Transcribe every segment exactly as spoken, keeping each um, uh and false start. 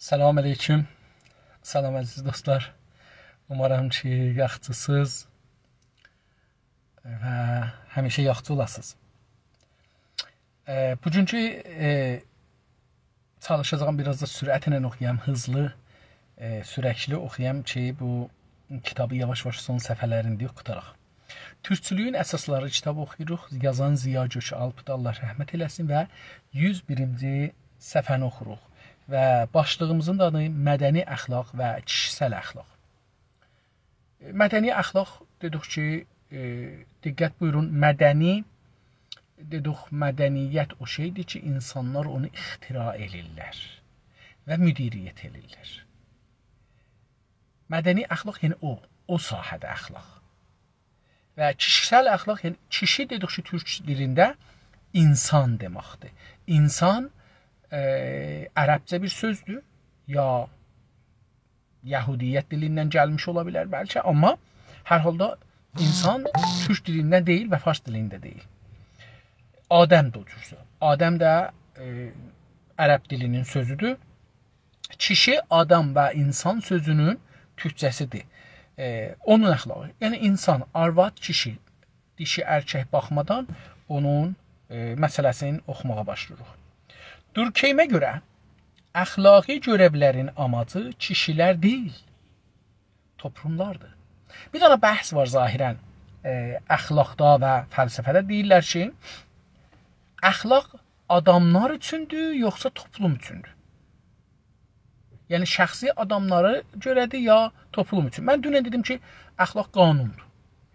سلام علیکم. سلام عزیز دوستلار. اومارام کی، یاخشیسینیز و همیشه یاخشی اولاسینیز. ائ، بوگونکو، ائ، چالیشاجاغام بیر آز دا سرعتله اوخویام، هیزلی، ائ، سورکلی اوخویام کی، بو کیتابی یاواش-یاواش سون صفحه‌لرینی دئییب قوتاراق. تورکچولویون اساسلاری کیتابی اوخویوروق. یازان ضیا گؤک‌آلپدی، الله رحمت ائله‌سین و یوز بیرینجی صفحه‌نی اوخوروق. و باشلیغیمیزین دا آدی مدنی اخلاق و کیشیسل اخلاق. مدنی اخلاق دئدیک کی، ائ، دقت بویورون، مدنی دئدیک، مدنیت او شئیدیر کی، اینسانلار اونو اختراع ائله‌ییرلر و مدیریت ائله‌ییرلر. مدنی اخلاق، یعنی او، او ساحه‌ده اخلاق. و کیشیسل اخلاق، یعنی کیشی دئدیک کی، تورک دیلینده اینسان دئمکدیر. اینسان، ائ، عربجه بیر سؤزدور، یا یهودیت دیلیندن گلمیش اولا بیلر بلکه، آمما هر حالدا اینسان تورک دیلیندن دئییل و فارس دیلینده دئییل. آدم ده او جورسو. آدم ده، ائ، عرب دیلینین سؤزودور. کیشی، آدام و اینسان سؤزونون تورکجه‌سیدیر. ائ، اونون اخلاقی. یعنی اینسان، آرواد، کیشی، دیشی، ارکک باخمادان اونون، ائ، مسئله‌سینی اوخوماغا باشلاییریق. دورکهیمه گؤره اخلاقی گؤرئولرین آماجی کیشیلر دئییل، توپلوملاردیر. بیر دنه بحث وار ظاهراً، ائ، اخلاقدا و فلسفه‌ده. دئییرلر کی، اخلاق آداملار اوچوندور، یوخسا توپلوم اوچوندور؟ یعنی شخصی آداملارا گؤره‌دیر یا توپلوم اوچون؟ من دونن دئدیم کی، اخلاق قانوندور.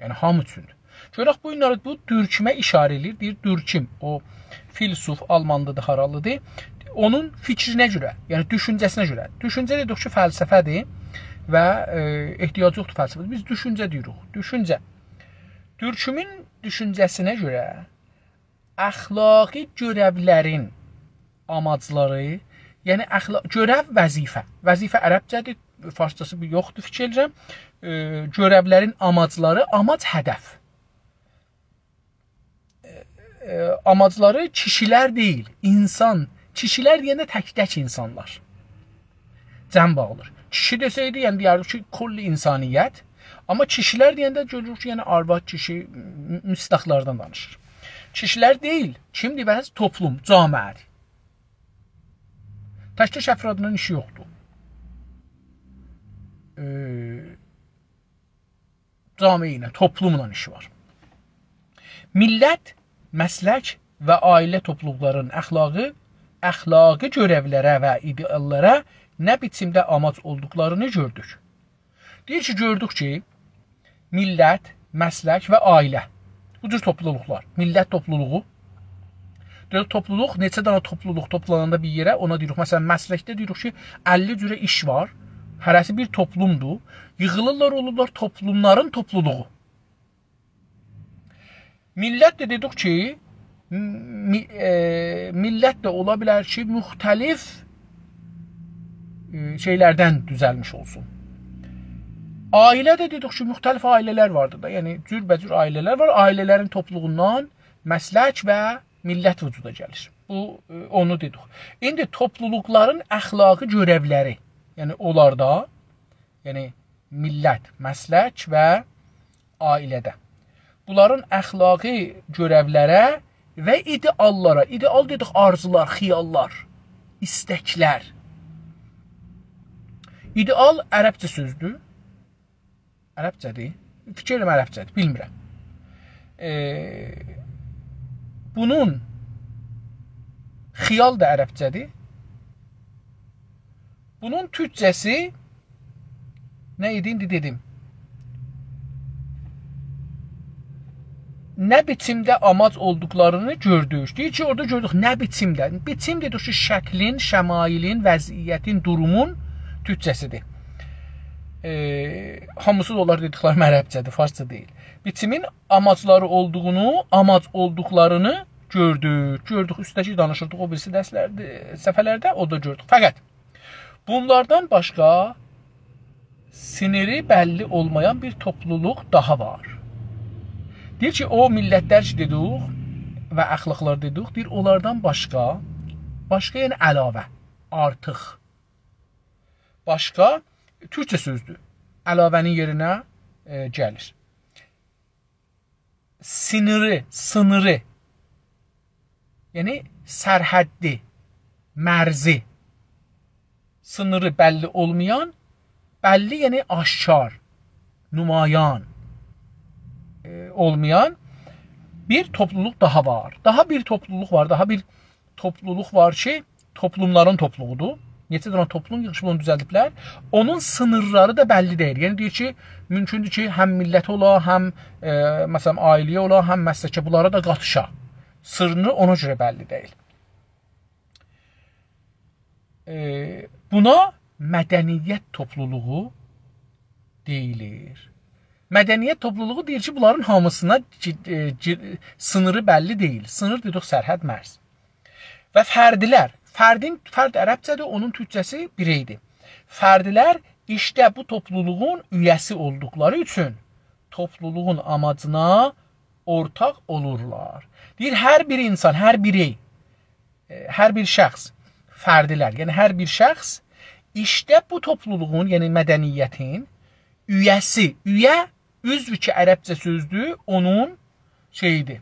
یعنی هامی اوچوندور. گؤرک بو گونلری بو دورکیمه اشاره ائله‌ییر. دئییر، دورکیم، او فیلسوف، آلمانلیدیر، هارالیدیر. اونون فیکرینه گؤره، یعنی دوشونجه‌سینه گؤره. دوشونجه دئدیک کی، فلسفه‌دیر و، ائ، احتیاجی یوخدور فلسفه. بیز دوشونجه دئییریک. دوشونجه. دورکیمین دوشونجه‌سینه گؤره اخلاقی گؤرئولرین آماجلاری، یعنی اخلا-، گؤرئو، وظیفه. وظیفه عربجه‌دیر، فارسجاسی بیر یوخدور، فیکیر ائدیرم. ائ، گؤرئولرین آماجلاری، آماج، هدف. ائ، ائ، آماجلاری کیشیلر دئییل، اینسان. کیشیلر دئینده تک-تک اینسانلار جمع باغلیر. کیشی دئسه‌یدی، یعنی دئیردیک کی، کل انسانیت. آمما کیشیلر دئینده گؤروروک کی، یعنی آرواد، کیشی، م-، مصداقلاردان دانیشیر. کیشیلر دئییل، کیمدیر بس؟ توپلوم، جامعه‌دیر. تک-تک افرادلا ایشی یوخدور. ائ، جامعه ایله، توپلوملا ایشی وار. میللت، مسلک و عائله توپلولوقلارین اخلاقی، اخلاقی گؤرئولره و ایده‌آللارا نه بیچیمده آماج اولدوقلارینی گؤردوک. دئییر کی، گؤردوک کی، میللت، مسلک و عائله، بو جور توپلولوقلار، میللت توپلولوغو، دئییر، توپلولوق، نئچه دنه توپلولوق توپلاناندا بیر یئره، اونا دئییریک. مثلا، مسلکده دئییریک کی، اللی جوره ایش وار، هره‌سی بیر توپلومدور. ییغیلیرلار، اولورلار توپلوملارین توپلولوغو. میللت ده دئدیک کی، می-، ائ، میللت ده اولا بیلر کی، مختلف، ائ، شئیلردن دوزلمیش اولسون. عائله ده دئدیک کی، مختلف عائله‌لر واردیر دا. یعنی، جوربه‌جور عائله‌لر وار. عائله‌لرین توپلولوغوندان مسلک و میللت وجودا گلیر. بو، ائ، اونو دئدیک. ایندی توپلولوقلارین اخلاقی گؤرئولری، یعنی اونلاردا، یعنی میللت، مسلک و عائله‌ده. بونلارین اخلاقی گؤرئولره و ایده‌آللارا، ایده‌آل دئدیک، آرزولار، خیاللار، ایستکلر. ایده‌آل عربجه سؤزدور. عربجه‌دیر. فیکیر ائدیرم، عربجه‌دیر. بیلمیرم. ائ، بونون خیال دا عربجه‌دیر. بونون تورکجه‌سی نه ایدی، ایندی دئدیم. نه بیچیمده آماج اولدوقلارینی گؤردوک. دئییر کی، اورادا گؤردوک، نه بیچیمده. بیچیم دئدیک کی، شکلین، شمایلین، وضعیتین، دورومون تورکجه‌سیدیر. ائ، هامیسی دا اونلار دئدیکلریم عربجه‌دیر، فارسجا دئییل. بیچیمین آماجلاری اولدوغونو، آماج اولدوقلارینی گؤردوک. گؤردوک، اوستده‌کی دانیشیردیق او بیریسی درسلرده، صفحه‌لرده، او دا گؤردوک. فقط بونلاردان باشقا سینیری بللی اولمایان بیر توپلولوق داها وار. دئییر کی، او میللتلر کی دئدیک و اخلاقلار دئدیک، دئییر، اونلاردان باشقا، باشقا یعنی علاوه، آرتیق، باشقا، تورکجه سؤزدور. علاوه‌نین یئرینه، ائ، گلیر. سینیری، سینیری. یعنی سرحدی، مرزی. سینیری بللی اولمایان، بللی یعنی آشکار، نمایان، ائ، اولمایان بیر توپلولوق داها وار. داها بیر توپلولوق وار، داها بیر توپلولوق وار کی، توپلوملارین توپلولوغودور. نئچه دنه توپلوم ییغیشیب اونو دوزلدیبلر. اونون سینیرلاری دا بللی دئییل. یعنی دئییر کی، مومکوندور کی، هم میللت اولا، هم، ائ، مثلا، عائله اولا، هم مسلکه، بونلارا دا قاتیشا. سینیری اونا گؤره بللی دئییل. ائ، بونا مدنیت توپلولوغو دئییلیر. مدنیت توپلولوغو دئییر کی، بونلارین هامیسینا گی-، ائ، گی-، سینیری بللی دئییل. سینیر دئدیک، سرحد، مرز. و فردلر. فردین، فرد عربجه‌دیر، اونون تورکجه‌سی بیرئی‌دیر. فردلر ایشته بو توپلولوغون اویه‌سی اولدوقلاری اوچون توپلولوغون آماجینا اورتاق اولورلار. دئییر، هر بیر اینسان، هر بیرئی، ائ، هر بیر شخص، فردلر، یعنی هر بیر شخص ایشته بو توپلولوغون، یعنی مدنیتین اویه‌سی، اویه، عضو کی عربجه سؤزدور، اونون شئیی‌دیر.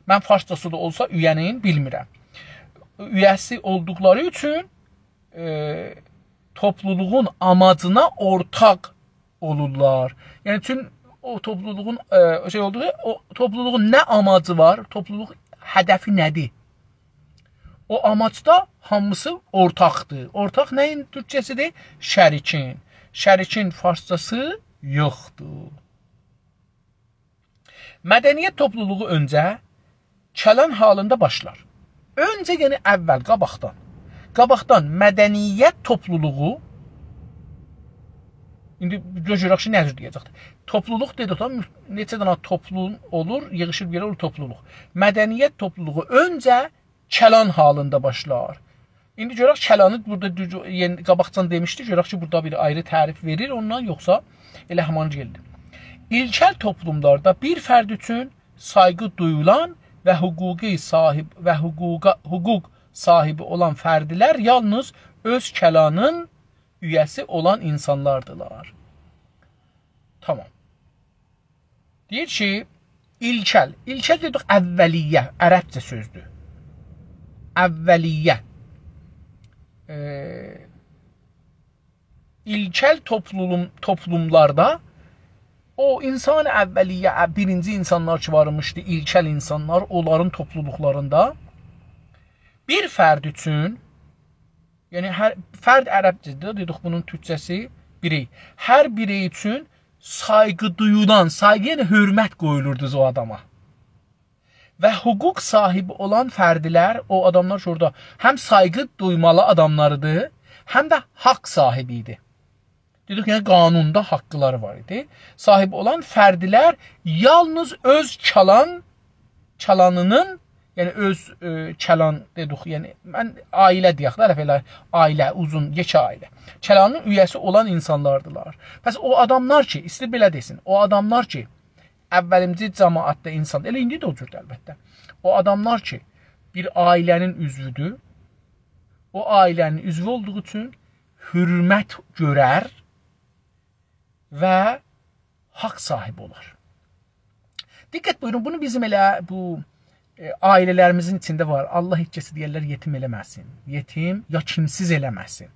من فارسجاسی دا اولسا اویه‌نین بیلمیرم. اویه‌سی اولدوقلاری اوچون، ائ، توپلولوغون آماجینا اورتاق اولورلار. یعنی، چون او توپلولوغون، ائ، شئی اولدوغو، او توپلولوغون نه آماجی وار، توپلولوق هدفی نه‌دیر؟ او آماجدا هامیسی اورتاقدیر. اورتاق نه‌یین تورکجه‌سی‌دیر؟ شریکین. شریکین فارسجاسی یوخدور. مدنیت توپلولوغو اؤنجه کلان حالیندا باشلار. اؤنجه، یعنی اول، قاباقدان. قاباقدان مدنیت توپلولوغو، ایندی گؤ-، گؤرک کی، نه جور دئیه‌جکدیر. توپلولوق دئدیک دا، نئچه دنه توپلوم اولور، ییغیشیر بیر یئره، اولور توپلولوق. مدنیت توپلولوغو اؤنجه کلان حالیندا باشلار. ایندی گؤرک کلانی بورادا دوز-، یعنی قاباقجان دئمیشدی، گؤرک کی، بورادا بیر آیری تعریف وئریر اوندان، یوخسا ائله همان گلدی. ایلکل توپلوملاردا بیر فرد اوچون سایغی دویولان و حقوقی صاحیب و حقوقا، حقوق صاحیبی اولان فردلر یالنیز اؤز کلانین اویه‌سی اولان اینسانلاردیلار. تامام. دئییر کی، ایلکل. ایلکل دئدیک، اولیه، عربجه سؤزدور. اولیه. ائ، ایلکل توپلوم-، توپلوملاردا او اینسان اولیه، بیرینجی اینسانلار کی وارمیشدی، ایلکل اینسانلار، اونلارین توپلولوقلاریندا بیر فرد اوچون، یعنی هر فرد عربجه‌دیر، دئدیک بونون تورکجه‌سی بیرئی. هر بیرئی اوچون سایغی دویولان، سایغی یعنی حؤرمت قویولوردو او آداما. و حقوق صاحیبی اولان فردلر، او آداملار کی اورادا هم سایغی دویمالی آداملاریدی، هم ده حاق صاحیبی ایدی. دئدیک، یعنی قانوندا حاقلاری وار ایدی. صاحیب اولان فردلر یالنیز اؤز کلان، کلانینین، یعنی اؤز، ائ، کلان دئدیک، یعنی من عائله دئیک ده، ائله عائله، اوزون، یئکه عائله. کلانین اویه‌سی اولان اینسانلاردیلار. پس او آداملار کی، ایسته‌ییر بئله دئسین، او آداملار کی، اولیمجی جماعتده اینسان، ائله ایندی ده او جوردور البته. او آداملار کی، بیر عائله‌نین عضوودور، او عائله‌نین عضوو اولدوغو اوچون حؤرمت گؤرر و حاق صاحیبی اولار. دقت بویورون، بونو بیزیم ائله بو، ائ، عائله‌لریمیزین ایچینده وار. الله هئچ کسی، دئیرلر، یئتیم ائله‌مه‌سین. یئتیم یا کیمسیز ائله‌مه‌سین.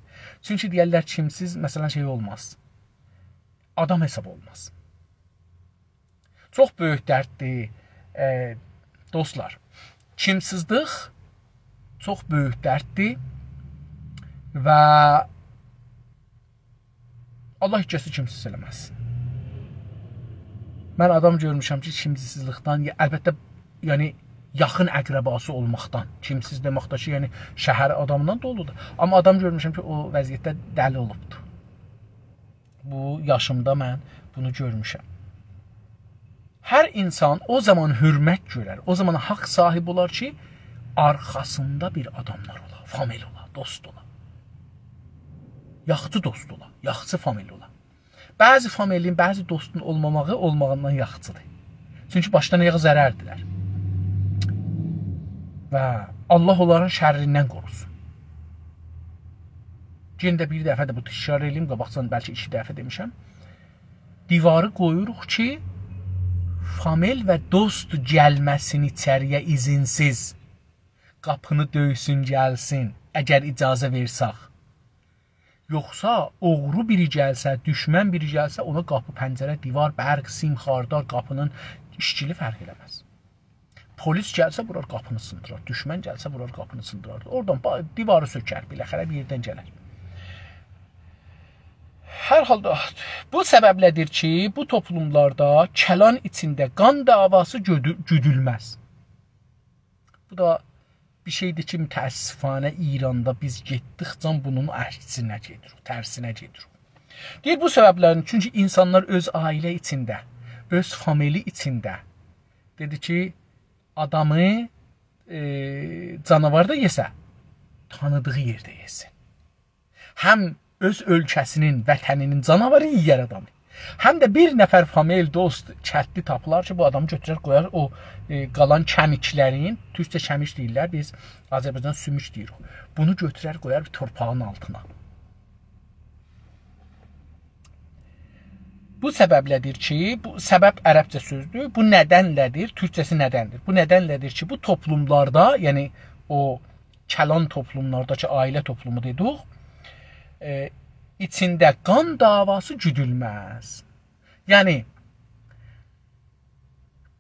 چونکی دئیرلر، کیمسیز، مثلا، شئی اولماز. آدام حساب اولماز. چوخ بؤیوک درددیر، ائ، دوستلار. کیمسیزلیک چوخ بؤیوک درددیر و الله هئچ کسی کیمسیز ائله‌مز. من آدام گؤرموشم کی، کیمسیزلیکدن، یا-، البته، یعنی، یاخین اقرباسی اولماقدان، کیمسیز دئمکده کی، یعنی، شهر آدامدان دولودور. آمما آدام گؤرموشم کی، او وضعیتده دلی اولوبدور. بو یاشیمدا من بونو گؤرموشم. هر اینسان او زامان حؤرمت گؤرر، او زامان حاق صاحیبی اولار کی، آرخاسیندا بیر آداملار اولا، فامیل اولا، دوست اولا. یاخچی دوست اولا، یاخچی فامیل اولا. بعضی فامیلین، بعضی دوستون اولماماغی اولماغیندان یاخشیدیر. چونکی باشدان آیاغا ضرردیلر. و الله اونلارین شرّیندن قوروسون. یئنه ده بیر دفعه ده بو تکرار ائله‌ییم، قاباقجان بلکه ایکی دفعه دئمیشم. دیواری قویوروق کی، فامیل و دوست گلمه‌سین ایچری‌یه اذن‌سیز. قاپینی دؤیسون گلسین، اگر اجازه وئرسک. یوخسا اوغرو بیری گلسه، دوشمن بیری گلسه، اونا قاپی، پنجره، دیوار، برق، سیم خاردار، قاپینین ایشکیلی فرق ائله‌مز. پلیس گلسه وورار قاپینی سیندیرار، دوشمن گلسه وورار قاپینی سیندیرار. اورادان با-، دیواری سؤکر، بالاخره بیر یئردن گلر. هر حالدا بو سببله‌دیر کی، بو توپلوملاردا کلان ایچینده قان دعواسی گؤدو-، گودولمز. بو دا بیر شئیدیر کی، متأسفانه ایراندا بیز گئتدیکجه بونون عکسینه گئدیریک، ترسینه گئدیریک. دئییر، بو سببلرین، چونکی اینسانلار اؤز عائله ایچینده، اؤز فامیلی ایچینده، دئدی کی، آدامی، ائ، جاناوار دا یئسه، تانیدیغی یئرده یئسین. هم اؤز اؤلکه‌سینین، وطنینین جاناواری یئیر آدامی، هم ده بیر نفر فامیل، دوست، کتلی تاپیلار کی، بو آدامی گؤتورر، قویار او، ائ، قالان کمیکلرین، تورکجه کمیک دئییرلر، بیز آذربایجان سوموک دئییریک. بونو گؤتورر، قویار بیر تورپاغین آلتینا. بو سببله‌دیر کی، بو سبب عربجه سؤزدور، بو ندنله‌دیر، تورکجه‌سی ندندیر. بو ندنله‌دیر کی، بو توپلوملاردا، یعنی او کلان توپلوملاردا کی، عائله توپلومو دئدیک، ائ، ایچینده قان دعواسی گودولمز. یعنی،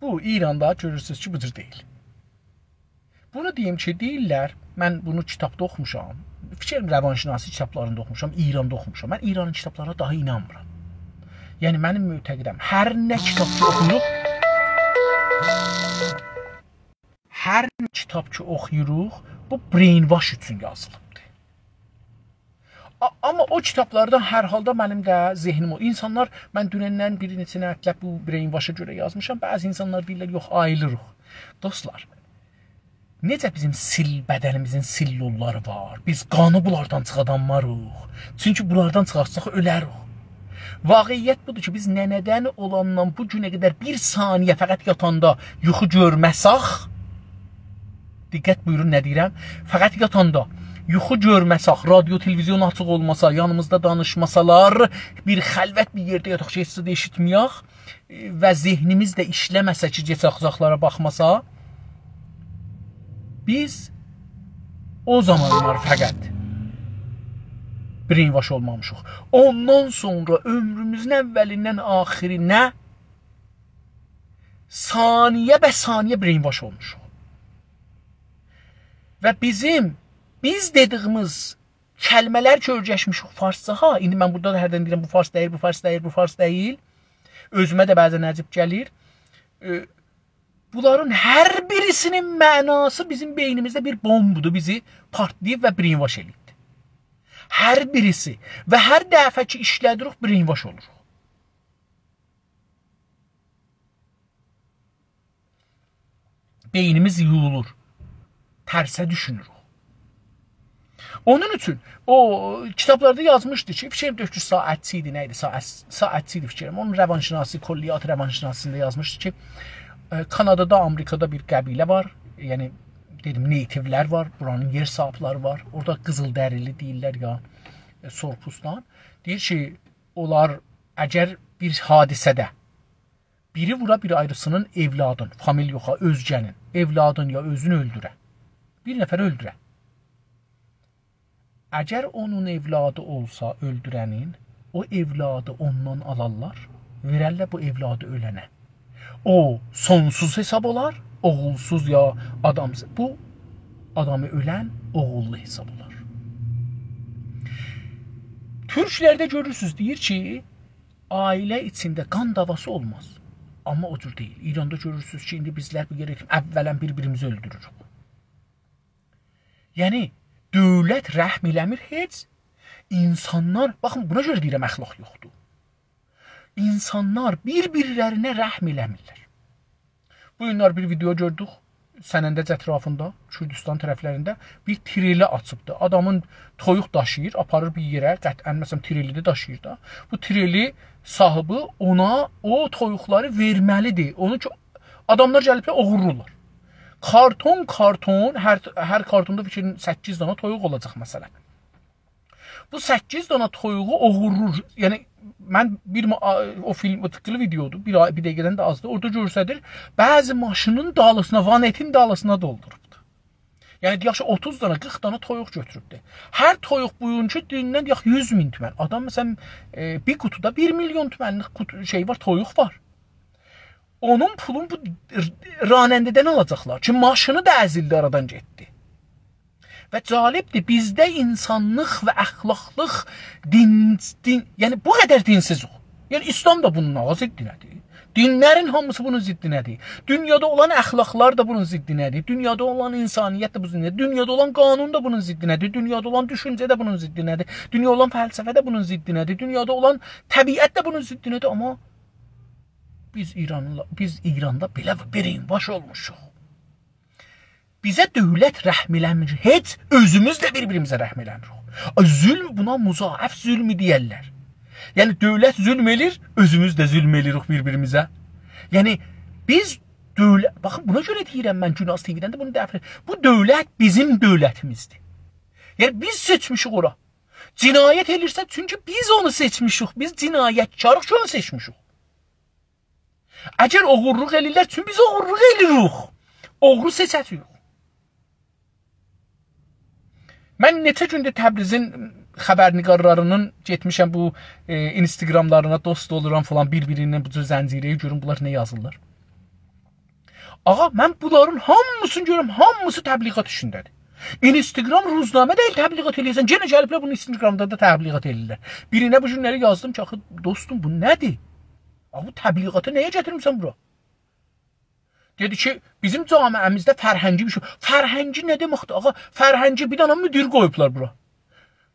بو ایراندا گؤرورسونوز کی، بو جور دئییل. بونو دئییم کی، دئییرلر، من بونو کیتابدا اوخوموشام. فیکریم روانشناسی کیتابلاریندا اوخوموشام، ایراندا اوخوموشام. من ایرانین کیتابلارینا داها اینانمیرام. یعنی، منیم معتقدم، هر نه کیتاب کی اوخویوروق، هر نه کیتاب کی اوخویوروق، بو brainwash اوچون یازیلیبدیر. آ-، آمما او کیتابلاردا هر حالدا منیم ده ذهنیم او. اینسانلار، من دونندن بیر نئچه نتله بو brainwash-ا گؤره یازمیشام. بعضی اینسانلار دئییرلر، «یوخ، آییلیریق.» دوستلار، نئجه بیزیم سیل، بدنیمیزین سلوللاری وار، بیز قانی بونلاردان چیخادانماریق. چونکی بونلاردان چیخارتساق اؤلریک. واقعیت بودور کی، بیز ننه‌دن اولاندان بو گونه قدر بیر ثانیه فقط یاتاندا یوخو گؤرمه‌سک، دقت بویورون نه دئییرم، فقط یاتاندا یوخو گؤرمه‌سک، رادیو، تلویزیون آچیق اولماسا، یانیمیزدا دانیشماسالار، بیر خلوت بیر یئرده یاتاق کی، هئچ زاد ائشیتمه‌یک، و ذهنیمیز ده ایشله‌مه‌سه کی، گئجه اوزاقلارا باخماسا، بیز او زامانلار فقط brainwash اولمامیشیق. اوندان سونرا عؤمروموزون اولیندن آخیرینه ثانیه به ثانیه brainwash اولموشوق. و بیزیم، بیز دئدیگیمیز کلمه‌لر کی اؤیرشمیشیک فارسجاها. ایندی من بورادا دا هردن دئییرم، بو فارس دئییل، بو فارس دئییل، بو فارس دئییل. اؤزومه ده بعضا عجیب گلیر. ائ، بونلارین هر بیریسینین معناسی بیزیم بئینیمیزده بیر بومبودور، بیزی پارتلاییب و brainwash ائله‌ییب. هر بیریسی. و هر دفعه کی ایشله‌دیریک، brainwash اولوروق. بئینیمیز یویولور. ترسه دوشونوروک. اونون اوچون او کیتابلاردا یازمیشدی کی، فیکریم دؤکتور ساعتچی ایدی، نه ایدی؟ ساعت-، ساعتچی ایدی فیکریم. اونون روانشناسی، کلیات روانشناسی‌سینده یازمیشدی کی، ائ، کانادادا، آمریکادا بیر قبیله وار. یعنی، دئدیم، native-لر وار، بورانین یئر صاحیبلری وار. اورادا قیزیل‌دریلی دئییرلر یا، ائ، سورپوستان. دئییر کی، اونلار اگر بیر حادثه‌ده بیری وورا بیر آیریسینین اولادین، فامیل یوخ ها، اؤزگه‌نین اولادین یا اؤزون اؤلدوره. بیر نفری اؤلدوره. اگر اونون اولادی اولسا اؤلدوره‌نین، او اولادی اوندان آلارلار، وئررلر بو اولادی اؤلنه. او سونسوز حساب اولار، اوغولسوز یا آدامسیز. بو آدامی اؤلن اوغوللو حساب اولار. تورکلرده گؤرورسونوز، دئییر کی، عائله ایچینده قان دعواسی اولماز. آمما او جور دئییل. ایراندا گؤرورسونوز کی، ایندی بیزلر بو یئره اولاً بیر-بیریمیزی اؤلدوروروک. یعنی، دؤولت رحم ائله‌میر هئچ. اینسانلار، باخین، بونا گؤره دئییرم، اخلاق یوخدور. اینسانلار بیر-بیرلرینه رحم ائله‌میرلر. بو گونلر بیر ویدئو گؤردوک، سنندج اطرافیندا، کوردوستان طرفلرینده بیر تریلی آچیبدی. آدامین تویوق داشیییر، آپاریر بیر یئره، قطعاً، مثلاً، تریلی ده داشیییر دا. بو تریلی صاحیبی اونا او تویوقلاری وئرمه‌لیدیر. اونون کی، آداملار گلیبلر، اوغورلورلار. کارتون، کارتون، هر، هر کارتوندا فیکرین سککیز دانا تویوق اولاجاق، مثلاً. بو سککیز دانا تویوغو اوغورلور. یعنی، من بیر ما-، آ-، او فیلم، او تیکیلی ویدئودور، بیر آی-، بیر دقیقه‌دن ده آزدیر. اورادا گؤرسدیر، بعضی ماشینین دالیسینا، وانتین دالیسینا دولدوروبدور. یعنی، دئیک کی، اوتوز دانا، قیرخ دانا تویوق گؤتوروبدور. هر تویوق بویونکو دونندن، دئیک، یوز مین تومن. آدام، مثلا، ائ، بیر قوتودا بیر میلیون تومنلیک قوتو، شئی وار، تویوق وار. اونون پولون بو ر-، راننده‌دن آلاجاقلار کی، ماشینی دا ازیلدی، آرادان گئتدی. و جالبدیر، بیزده اینسانلیق و اخلاقلیق، دین، دین، یعنی بو قدر دینسیزیک. یعنی ایسلام دا بونون آغا ضدینه‌دیر. دینلرین هامیسی بونون ضدینه‌دیر. دونیادا اولان اخلاقلار دا بونون ضدینه‌دیر. دونیادا اولان اینسانیت ده بونون ضدینه‌دیر. دونیادا اولان قانون دا بونون ضدینه‌دیر. دونیادا اولان دوشونجه ده بونون ضدینه‌دیر. دونیادا اولان فلسفه ده بونون ضدینه‌دیر. دونیادا اولان طبیعت ده بونون ضدینه‌دیر. آمما بیز ایرانلی، بیز ایراندا بئله brainwash اولموشوق. بیزه دؤولت رحم ائله‌میر. هئچ اؤزوموز ده بیر-بیریمیزه رحم ائله‌میریک. آی، ظلم بونا مضاعف ظلم دئیرلر. یعنی دؤولت ظلم ائله‌ییر، اؤزوموز ده ظلم ائله‌ییریک بیر-بیریمیزه. یعنی بیز دؤولت، باخین، بونا گؤره دئییرم من، گوناز تی‌وی‌دن ده بونو دفع ائدیرم. بو دؤولت بیزیم دؤولتیمیزدیر. یعنی بیز سئچمیشیک اورا. جنایت ائله‌ییرسه، چونکی بیز اونو سئچمیشیک. بیز جنایتکاریق کی، اونو سئچمیشیک. اگر اوغورلوق ائله‌ییرلر، چون بیز اوغورلوق ائله‌ییریک. اوغرو سئچه‌جه‌ییک. من نئچه گوندور تبریزین خبرنگارلاری‌نین گئتمیشم بو، ائ، اینستاگراملارینا، دوست اولورام فلان، بیر-بیری‌نین بو جور زنجیره‌ای گؤروم، بونلار نه یازیرلار. آغا، من بونلارین هامیسینی گؤرورم، هامیسی تبلیغات ایشینده‌دیر. اینستاگرام روزنامه دئییل تبلیغات ائله‌یه‌سن، یئنه گلیبلر بونو اینستاگرامدا دا تبلیغات ائله‌ییرلر. بیرینه بو گونلری یازدیم کی، آخی دوستوم، بو نه‌دیر؟ آخی بو تبلیغاتی نه‌یه گتیرمیسن بورا؟ دئدی کی، بیزیم جامعه‌میزده فرهنگی بیر شئی. فرهنگی نه دئمکدیر، آغا؟ فرهنگی بیر دنه مدیر قویوبلار بورا.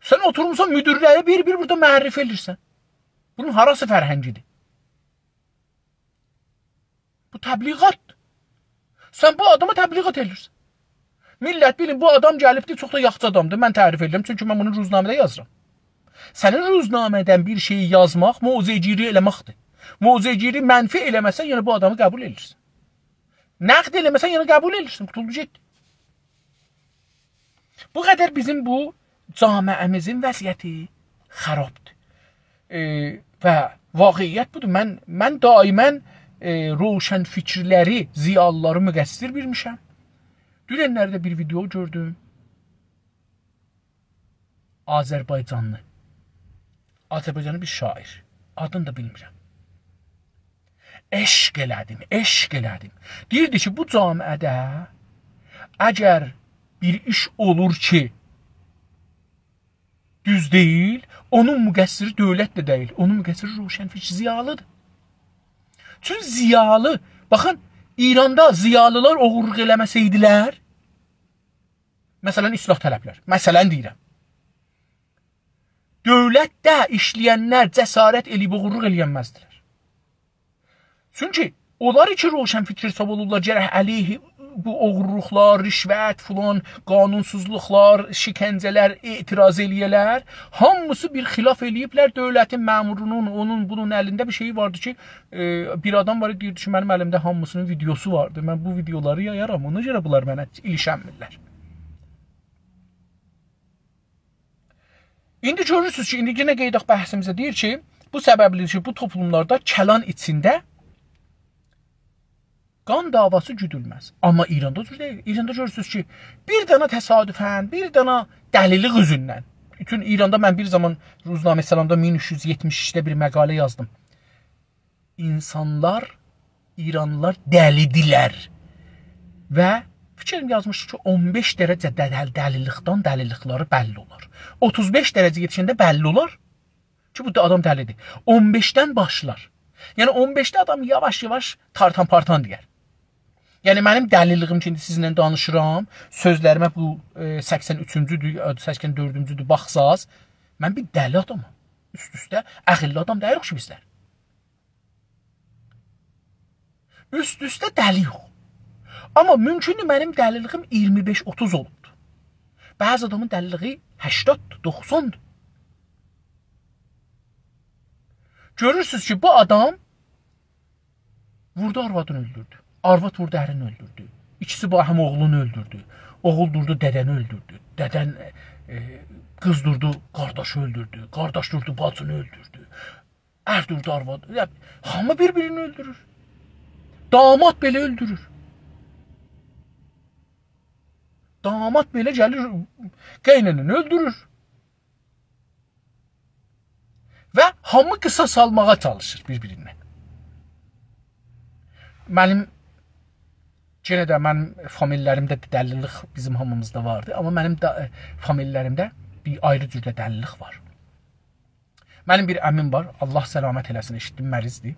سن اوتورموسان مدیرلری بیر-بیر بورادا معرفی ائله‌ییرسن. بونون هاراسی فرهنگی‌دیر؟ بو تبلیغاتدیر. سن بو آداما تبلیغات ائله‌ییرسن. میللت، بیلین، بو آدام گلیبدیر، چوخ دا یاخشی آدامدیر. من تعریف ائدیرم، چونکی من بونو روزنامه‌ده یازیرام. سنین روزنامه‌دن بیر شئیی یازماق موضع‌گیری ائله‌مکدیر. موضع‌گیری منفی ائله‌مه‌سن، یعنی بو آدامی قبول ائدیرسن. نقد ائله‌مه‌سن، یعنی قبول ائدیرسن، قوتولدو گئتدی. بو قدر بیزیم بو جامعه‌میزین وضعیتی خرابدیر. ائ، و واقعیت بودور. من، من دائماً، ائ، روشنفکرلری، ضیالیلاری مقصر بیلمیشم. دوننلرده بیر ویدئو گؤردوم. آذربایجانلی. آذربایجانلی بیر شاعر. آدینی دا بیلمیرم. عشق ائله‌دیم، عشق ائله‌دیم. دئییردی کی، بو جامعه‌ده اگر بیر ایش اولور کی، دوز دئییل، اونون مقصری دؤولت ده دئییل، اونون مقصری روشنفکر، ضیالی‌دیر. چون ضیالی، باخین، ایراندا ضیالیلار اوغورلوق ائله‌مه‌سه‌یدیلر، مثلا، اصلاح‌طلبلر، مثلا دئییرم، دؤولتده ایشله‌ینلر جسارت ائله‌ییب اوغورلوق ائله‌ینمزدیلر. چونکی اونلار کی، روشنفکر حساب اولورلار، گرک علیه بو اوغورلوقلار، رشوت، فلان، قانونسوزلوقلار، شکنجه‌لر اعتراض ائله‌یه‌لر، هامیسی بیر خلاف ائله‌ییبلر دؤولتین مأمورونون، اونون، بونون الینده بیر شئیی واردی کی، ائ، بیر آدام وار، دئییردی کی، منیم الیمده هامیسینین ویدئوسو واردی. من بو ویدئولاری یایارام، اونا گؤره بونلار منه ایلیشنمیرلر. ایندی گؤرورسونوز کی، ایندی یئنه قئییداق بحثیمیزه، دئییر کی، بو سببلی‌دیر کی، بو توپلوملاردا کلان ایچینده قان دعواسی گودولمز. آمما ایراندا او جور دئییل. ایراندا گؤرورسونوز کی، بیر دنه تصادفاً، بیر دنه دلیلیک اوزوندن. بوتون ایراندا من بیر زامان روزنامه سلامدا مین اوچ یوز یئتمیش ایکیده بیر مقاله یازدیم. اینسانلار، ایرانلیلار دلی‌دیرلر. و فیکریم یازمیشدی کی، اون بئش درجه دل-، دلیلیکدن دلیلیکلری بللی اولار. اوتوز بئش درجه یئتیشنده بللی اولار کی، بو دا آدام دلی‌دیر. اون بئشدن باشلار. یعنی اون بئشده آدام یاواش-یاواش تارتان-پارتان دئیر. یعنی منیم دلیلیگیم کی، ایندی سیزینله دانیشیرام، سؤزلریمه بو، ائ، سکسن اوچونجودور، ائ، سکسن دؤردونجودور، باخساز، من بیر دلی آدامام. اوست-اوسته عقللی آدام دئییلیک کی، بیزلر. اوست-اوسته دلی‌یوخ. آمما مومکوندور منیم دلیلیگیم اییرمی بئش اوتوز اولوبدور. بعضی آدامین دلیلیگی هشتاددیر، دوخساندیر. گؤرورسونوز کی، بو آدام ووردو آروادینی اؤلدوردو. آرواد ووردو ارینی اؤلدوردو. ایکیسی باهم اوغلونو اؤلدوردو. اوغول دوردو دده‌نی اؤلدوردو. دده‌ن، ائ، قیز دوردو، قارداشی اؤلدوردو. قارداش دوردو، باجینی اؤلدوردو. ار دوردو، آرواد. یا، هامی بیر-بیرینی اؤلدورور. داماد بئله اؤلدورور. داماد بئله گلیر، قاینانانی اؤلدورور. و هامی قصاص آلماغا چالیشیر بیر-بیریندن. منیم، یئنه ده منیم فامیللریمده دلی‌لیک بیزیم هامیمیزدا واردی. آمما منیم ده، ائ، فامیللریمده بیر آیری جورده دلی‌لیک وار. منیم بیر عمیم وار، الله سلامت ائله‌سین، ائشیتدیم مریضدیر.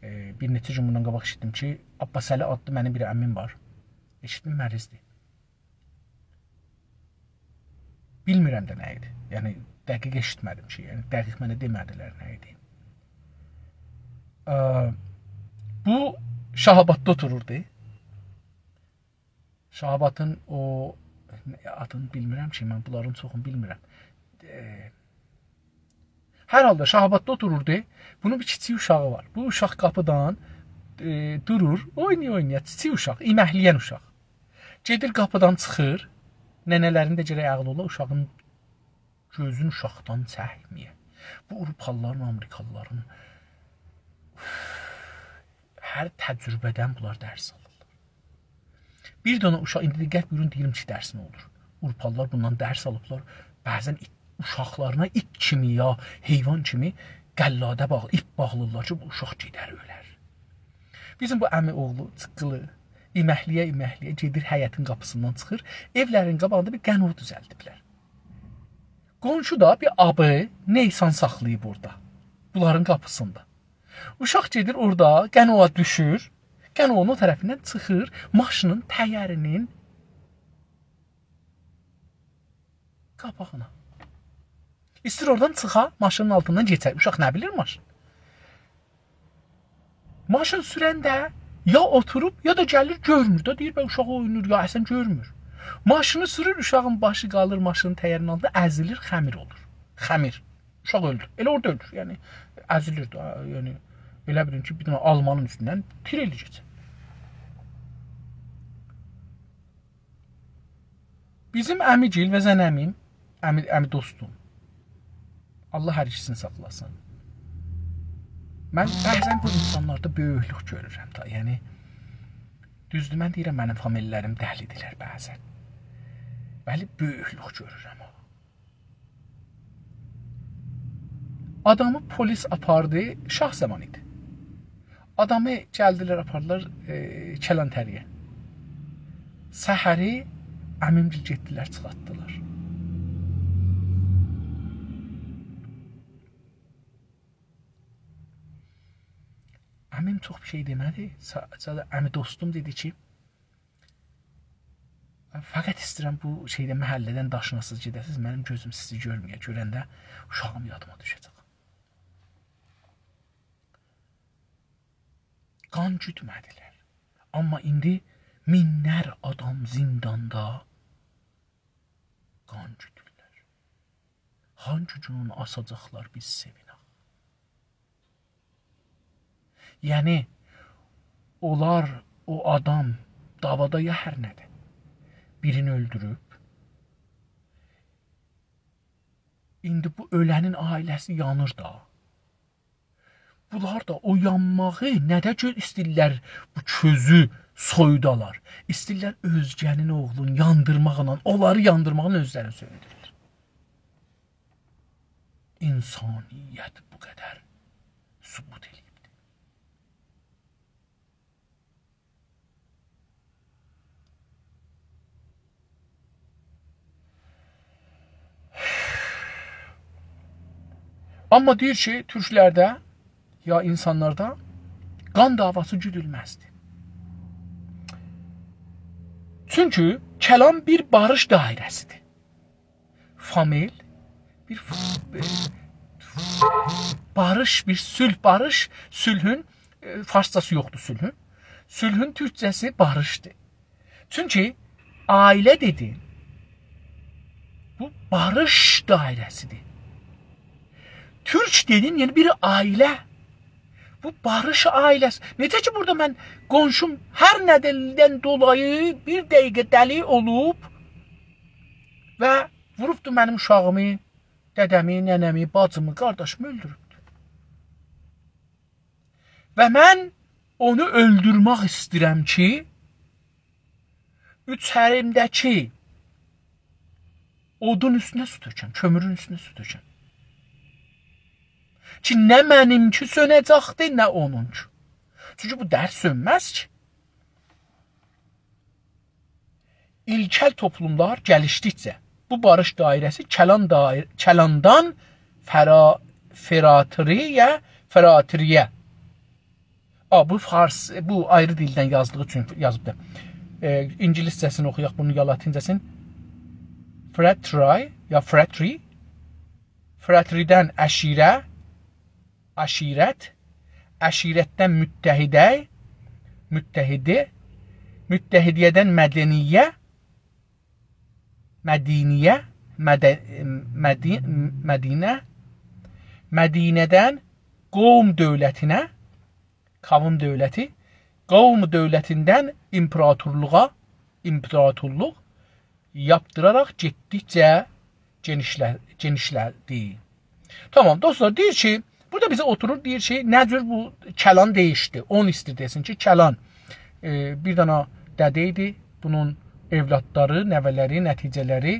ائ، بیر نئچه گون بوندان قاباق ائشیتدیم کی، عباسعلی آدلی منیم بیر عمیم وار. ائشیتدیم مریضدیر. بیلمیرم ده نه ایدی. یعنی، دقیق ائشیتمه‌دیم کی، یعنی، دقیق منه دئمه‌دیلر نه ایدی. ا، بو شاه‌آباددا اوتوروردو. شاه‌آبادین او، آدینی بیلمیرم کی، من بونلارین چوخونو بیلمیرم. ائ، هر حالدا شاه‌آباددا اوتوروردو. بونون بیر کیچیک اوشاغی وار. بو اوشاق قاپیدان، ائ، دورور، اوینایا-اوینایا، کیچیک اوشاق، ایمکله‌ین اوشاق. گئدیر قاپیدان چیخیر، ننه‌لرین ده گرک عاغلی اولا، اوشاغین گؤزون اوشاقدان چکمه‌یه. بو آوروپالیلارین، آمریکالیلارین، اوف، هر تجربه‌دن بونلار درس آلیرلار. بیر دنه اوشاق، ایندی دقت بویورون، دئییرم کی، درس نه اولور. آوروپالیلار بوندان درس آلیبلار. بعضا ایت، اوشاقلارینا ایت کیمی یا حیوان کیمی قلاده باغ، ایپ باغلاییرلار کی، بو اوشاق گئدر، اؤلر. بیزیم بو عمی اوغلو چیققیلی، ایمکله‌یه-ایمکله‌یه گئدیر، حیطین قاپیسیندان چیخیر. ائولرین قاباغیندا بیر قنووا دوزلدیبلر. قونشو دا بیر آبی، نیسان ساخلاییب اورادا. بونلارین قاپیسیندا. اوشاق گئدیر اورادا، قنووا دوشور. قنووانین او طرفیندن چیخیر، ماشینین تایرینین قاباغینا. ایستیر اورادان چیخا، ماشینین آلتیندان کئچه. اوشاق نه بیلیر ماشین؟ ماشین سورنده یا اوتوروب، یا دا گلیر، گؤرمور دا. دئییر، «به، اوشاق اوینور، یا اصلا گؤرمور.» ماشینی سورور، اوشاغین باشی قالیر ماشینین تایرینین آلتیندا، ازیلیر، خمیر اولور. خمیر. اوشاق اؤلور. ائله اورادا اؤلور، یعنی ازیلیر ده، یعنی ائله بیلین کی، بیر دنه آلمانین اوستوندن تیر ائله کئچیر. بیزیم عمی‌گیل و زن عمیم، عمی، عمی دوستوم. الله هر ایکیسینی ساخلاسین. من بعضا بو اینسانلاردا بؤیوکلوک گؤرورم دا، یعنی دوزدور، من دئییرم، منیم فامیللریم دلی‌دیرلر بعضا. ولی بؤیوکلوک گؤرورم او. آدامی پلیس آپاردی، شاه زامانی ایدی. آدامی گلدیلر، آپاردیلار، ائ، کلانتری‌یه. سحری عمیم‌گیل گئتدیلر، چیخارتدیلار. عمیم چوخ بیر شئی دئمه‌دی. سا، ساده‌جه عمی دوستوم دئدی کی، «فقط ایسته‌ییرم بو شئیده، محله‌دن داشیناسیز گئده‌سیز، منیم گؤزوم سیزی گؤرمه‌یه، گؤرنده اوشاغیم یادیما دوشه‌جک.» قان گودمه‌دیلر. آمما ایندی مینلر آدام زینداندا قان گودورلر. هانگی گون اونو آساجاقلار، بیز سئوینک. یعنی، اونلار، او آدام دعوادا یا هر نه‌دیر، بیرینی اؤلدوروب. ایندی بو اؤلنین عائله‌سی یانیر دا. بونلار دا او یانماغی نه ده کی ایسته‌ییرلر بو کؤزو سویودالار. ایسته‌ییرلر اؤزگه‌نین اوغلونو یاندیرماقلا، اونلاری یاندیرماقلا اؤزلرینی سؤیوندورورلر. انسانیت بو قدر سقوط ائله‌ییبدیر. آمما دئییر کی، تورکلرده یا اینسانلاردا قان دعواسی گودولمزدیر. چونکی کلام بیر باریش دایره‌سیدیر. فامیل، بیر ف، ائ، باریش، بیر صلح، باریش، صلحون، ائ، فارسجاسی یوخدور صلحون. صلحون تورکجه‌سی باریشدیر. چونکی عائله دئدین، بو باریش دایره‌سیدیر. تورک دئدین، یعنی بیر عائله. بو باریش عائله‌سی. نئجه کی، بورادا من قونشوم هر ندندن دولایی بیر دقیقه دلی اولوب و ووروبدو منیم اوشاغیمی، دده‌می، ننه‌می، باجیمی، قارداشیمی اؤلدوروبدو. و من اونو اؤلدورمک ایسته‌ییرم کی، اوچریمده‌کی اودون اوستونه سو تؤکم، کؤمورون اوستونه سو تؤکم. کی، نه منیمکی سؤنه‌جکدی، نه اونونکی. چونکی بو درد سؤنمز کی. ایلکل توپلوملار گلیشدیکجه بو باریش دایره‌سی کلان دایر-، کلاندان فرا-، فراتری‌یه، فراتری‌یه. آ، بو فارس، بو آیری دیلدن یازدیغی اوچون یازیبدی. ائ، اینگیلیسجه‌سینی اوخویاق، بونون یا لاتینجه‌سینی. Fratry، یا fratry. Fratry‌دن عشیره، عشیرت، عشیرتدن متحده، متحده، متحده‌دن مدنیه، مدینیه، مده-، مدی-، مدینه، مدینه‌دن قوم دؤولتینه، قوم دؤولتی، قوم دؤولتیندن ایمپراتورلوغا، ایمپراتورلوق یاپدیراراق گئتدیکجه گئنیشله-، گئنیشله‌دی. تامام، دوستلار، دئییر کی، بورادا بیزه اوتورور، دئییر کی، نه جور بو کلان دییشدی. اونو ایسته‌ییر دئسین کی، کلان، ائ، بیر دنه دده ایدی، بونون اولادلاری، نوه‌لری، نتیجه‌لری،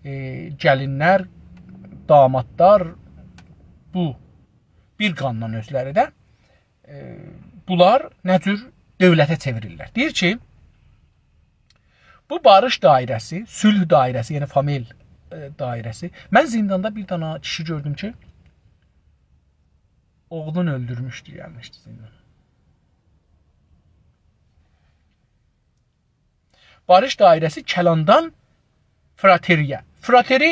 ائ، گلینلر، دامادلار، بو بیر قاندان اؤزلری ده، ائ، بونلار نه جور دؤولته چئوریرلر. دئییر کی، بو باریش دایره‌سی، صلح دایره‌سی، یعنی فامیل، ائ، دایره‌سی. من زینداندا بیر دنه کیشی گؤردوم کی، اوغلونو اؤلدورموشدو، گلمیشدی زیندانا. باریش دایره‌سی کلاندان فراتری‌یه. فراتری،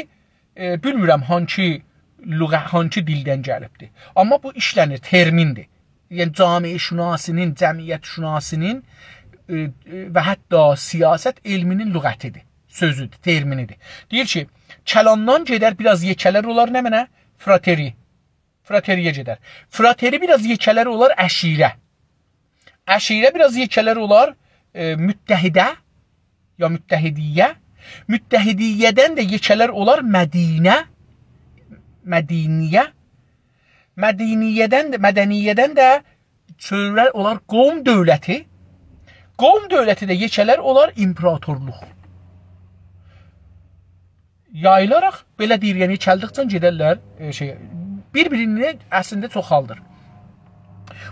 ائ، بیلمیرم هانسی لغه، هانسی دیلدن گلیبدیر. آمما بو ایشله‌نیر، ترمین‌دیر. یعنی جامعه‌شناسی‌نین، جمعیت‌شناسی‌نین، ائ، ائ، و حتی سیاست علمی‌نین لغتی‌دیر، سؤزودور، ترمینی‌دیر. دئییر کی، کلاندان گئدر، بیر آز یئکه‌لر اولار نمنه؟ فراتری. فراتری‌یه گئدر. فراتری بیر آز یئکه‌لر اولار عشیره. عشیره بیر آز یئکه‌لر اولار، ائ، متحده، یا متحدیه. متحدیه‌دن ده یئکه‌لر اولار مدینه، مدینیه. مدینیه‌دن ده، مدنیه‌دن ده چؤورر اولار قوم دؤولتی. قوم دؤولتی ده یئکه‌لر اولار ایمپراتورلوق. یاییلاراق، بئله دئییر، یعنی یئکه‌لدیکجه گئدرلر، ائ، شئی، بیر-بیرینی اصلینده چوخالدیر.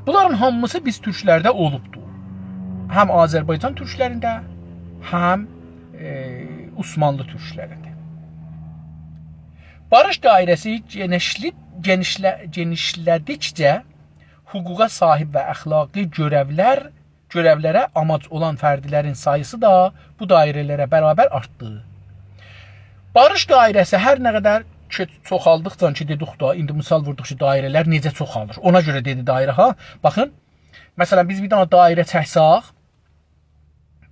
بونلارین هامیسی بیز تورکلرده اولوبدور. هم آذربایجان تورکلرینده، هم، ائ، عثمانلی تورکلرینده. باریش دایره‌سی گئنیشلی-، گئنیشله-، گئنیشله‌دیکجه حقوقا صاحیب و اخلاقی گؤرئولر گؤرئولره آماج اولان فردلرین ساییسی دا بو دایره‌لره برابر آرتدی. باریش دایره‌سی هر نه قدر کی، چوخالدیقجا کی، دئدیک دا، ایندی مثال ووردوق کی، دایره‌لر نئجه چوخالیر. اونا گؤره دئدی دایره، ها. باخین، مثلا، بیز بیر دنه دایره چکسک،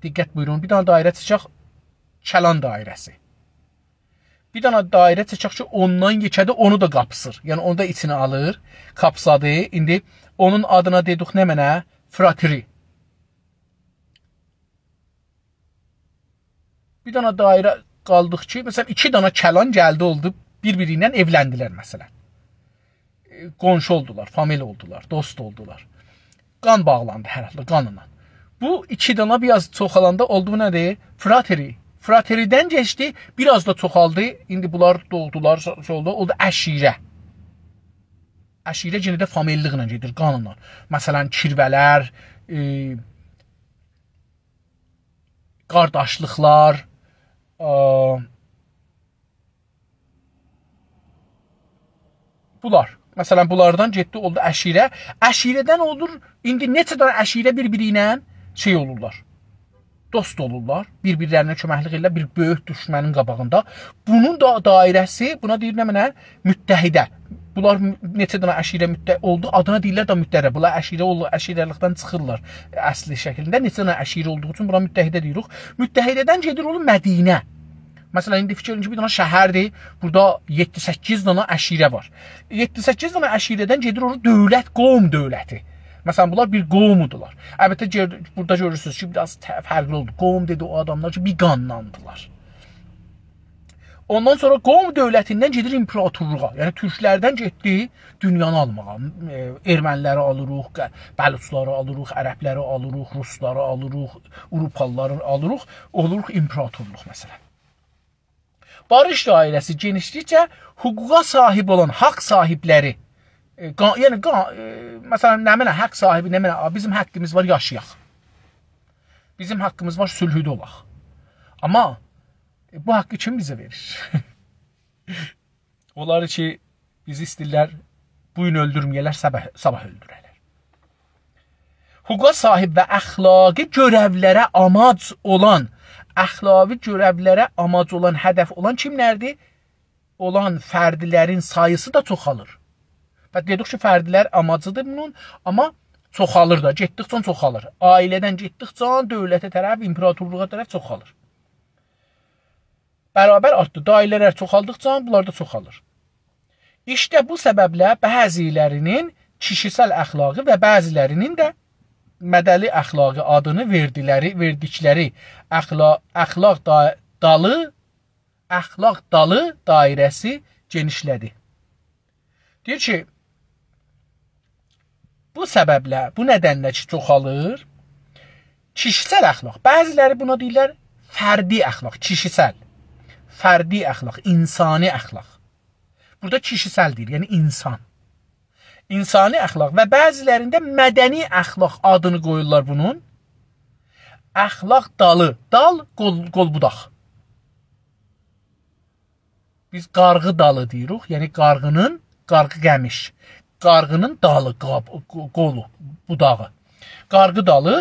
دقت بویورون، بیر دنه دایره چکک، کلان دایره‌سی. بیر دنه دایره چکک کی، اوندان یئکه‌دیر، اونو دا قاپسیر. یعنی، اونو دا ایچینه آلیر، قاپسادی. ایندی اونون آدینا دئدیک نمنه؟ فراتری. بیر دنه دایره قالدیق کی، مثلا، ایکی دنه کلان گلدی، اولدو، بیر-بیری ایله ائولندیلر، مثلا. ائ، قونشو اولدولار، فامیل اولدولار، دوست اولدولار. قان باغلاندی هر حالدا، قانلا. بو ایکی دانا بیر آز چوخالاندا اولدو، بو نه‌دیر؟ فراتری. فراتری‌دن کئچدی، بیر آز دا چوخالدی. ایندی بونلار دوغدولار، شو-، شئی اولدو، اولدو عشیره. عشیره یئنه ده فامیللیقلا گئدیر، قانلا. مثلا، کیروه‌لر، ائ، قارداشلیقلار، آ، بونلار. مثلا، بونلاردان گئتدی، اولدو عشیره. عشیره‌دن اولور، ایندی نئچه دنه عشیره بیر-بیری ایله شئی اولورلار. دوست اولورلار، بیر-بیرلرینه کؤمکلیک ائدیرلر بیر بؤیوک دوشمنین قاباغیندا. بونون دا دایره‌سی، بونا دئییر نمنه؟ متحده. بونلار م-، نئچه دنه عشیره متح-، اولدو، آدینا دئییرلر ده متحده. بونلار عشیره اولور، عشیره‌لیکدن چیخیرلار اصلی شکلینده. نئچه دنه عشیره اولدوغو اوچون بونا متحده دئییریک. متحده‌دن گئدیر اولور مدینه. مثلا، ایندی فیکیر ائدین کی، بیر دنه شهردیر، بورادا یئددی-سککیز دنه عشیره وار. یئددی-سککیز دنه عشیره‌دن گئدیر اولور دؤولت، قوم دؤولتی. مثلا، بونلار بیر قومودولار. البته، گؤر-، بورادا گؤرورسونوز کی، بیر آز ت-، فرقلی اولدو. قوم دئدی او آداملار کی، بیر قانداندیلار. اوندان سونرا قوم دؤولتیندن گئدیر ایمپراتورلوغا. یعنی تورکلردن گئتدی دونیانی آلماغا. ائ، ارمنی‌لری آلیریق، ق-، بلوچلاری آلیریق، عربلری آلیریق، روسلاری آلیریق، آوروپالی‌لاری آلیریق، اولوروق ایمپراتورلوق مثلا. باریش دایره‌سی گئنیشله‌دیکجه حقوقا صاحیب اولان، حاق صاحیبلری، ائ، قا-، یعنی قا-، ائ، مثلا، نمنه حاق صاحیبی، نمنه، «آ، بیزیم حاقیمیز وار، یاشایاق. بیزیم حاقیمیز وار، صلحده اولاق.» آمما، ائ، بو حاقی کیم بیزه وئریر؟ اونلار کی، بیزی ایسته‌ییرلر بو گون اؤلدورمه‌یه‌لر، صاباح، صاباح اؤلدوره‌لر. حقوقا صاحیب و اخلاقی گؤرئولره آماج اولان، اخلاقی گؤرئولره آماج اولان، هدف اولان کیملردیر؟ اولان فردلرین ساییسی دا چوخالیر. و دئدیک کی، فردلر آماجیدیر بونون، آمما چوخالیر دا، گئتدیکجه چوخالیر. عائله‌دن گئتدیکجه دؤولته طرف، ایمپراتورلوغا طرف چوخالیر. برابر آرتدی. دایره‌لر چوخالدیقجا بونلار دا چوخالیر. ایشته بو سببله بعضی‌لرینین کیشیسل اخلاقی و بعضی‌لرینین ده مدنی اخلاقی آدینی وئردیلری، وئردیکلری اخلا-، اخلاق دا-، دالی، اخلاق دالی دایره‌سی گئنیشله‌دی. دئییر کی، بو سببله، بو ندنله کی، چوخالیر کیشیسل اخلاق. بعضی‌لری بونا دئییرلر فردی اخلاق، کیشیسل. فردی اخلاق، انسانی اخلاق. بورادا کیشیسل دئییر، یعنی انسان. انسانی اخلاق و بعضی‌لرینده مدنی اخلاق آدینی قویورلار بونون. اخلاق دالی، دال، قول، قول بوداق. بیز قارغی دالی دئییریک، یعنی قارغی‌نین، قارغی قمیش، قارغی‌نین دالی، قاب-، قو-، قولو، بوداغی. قارغی دالی،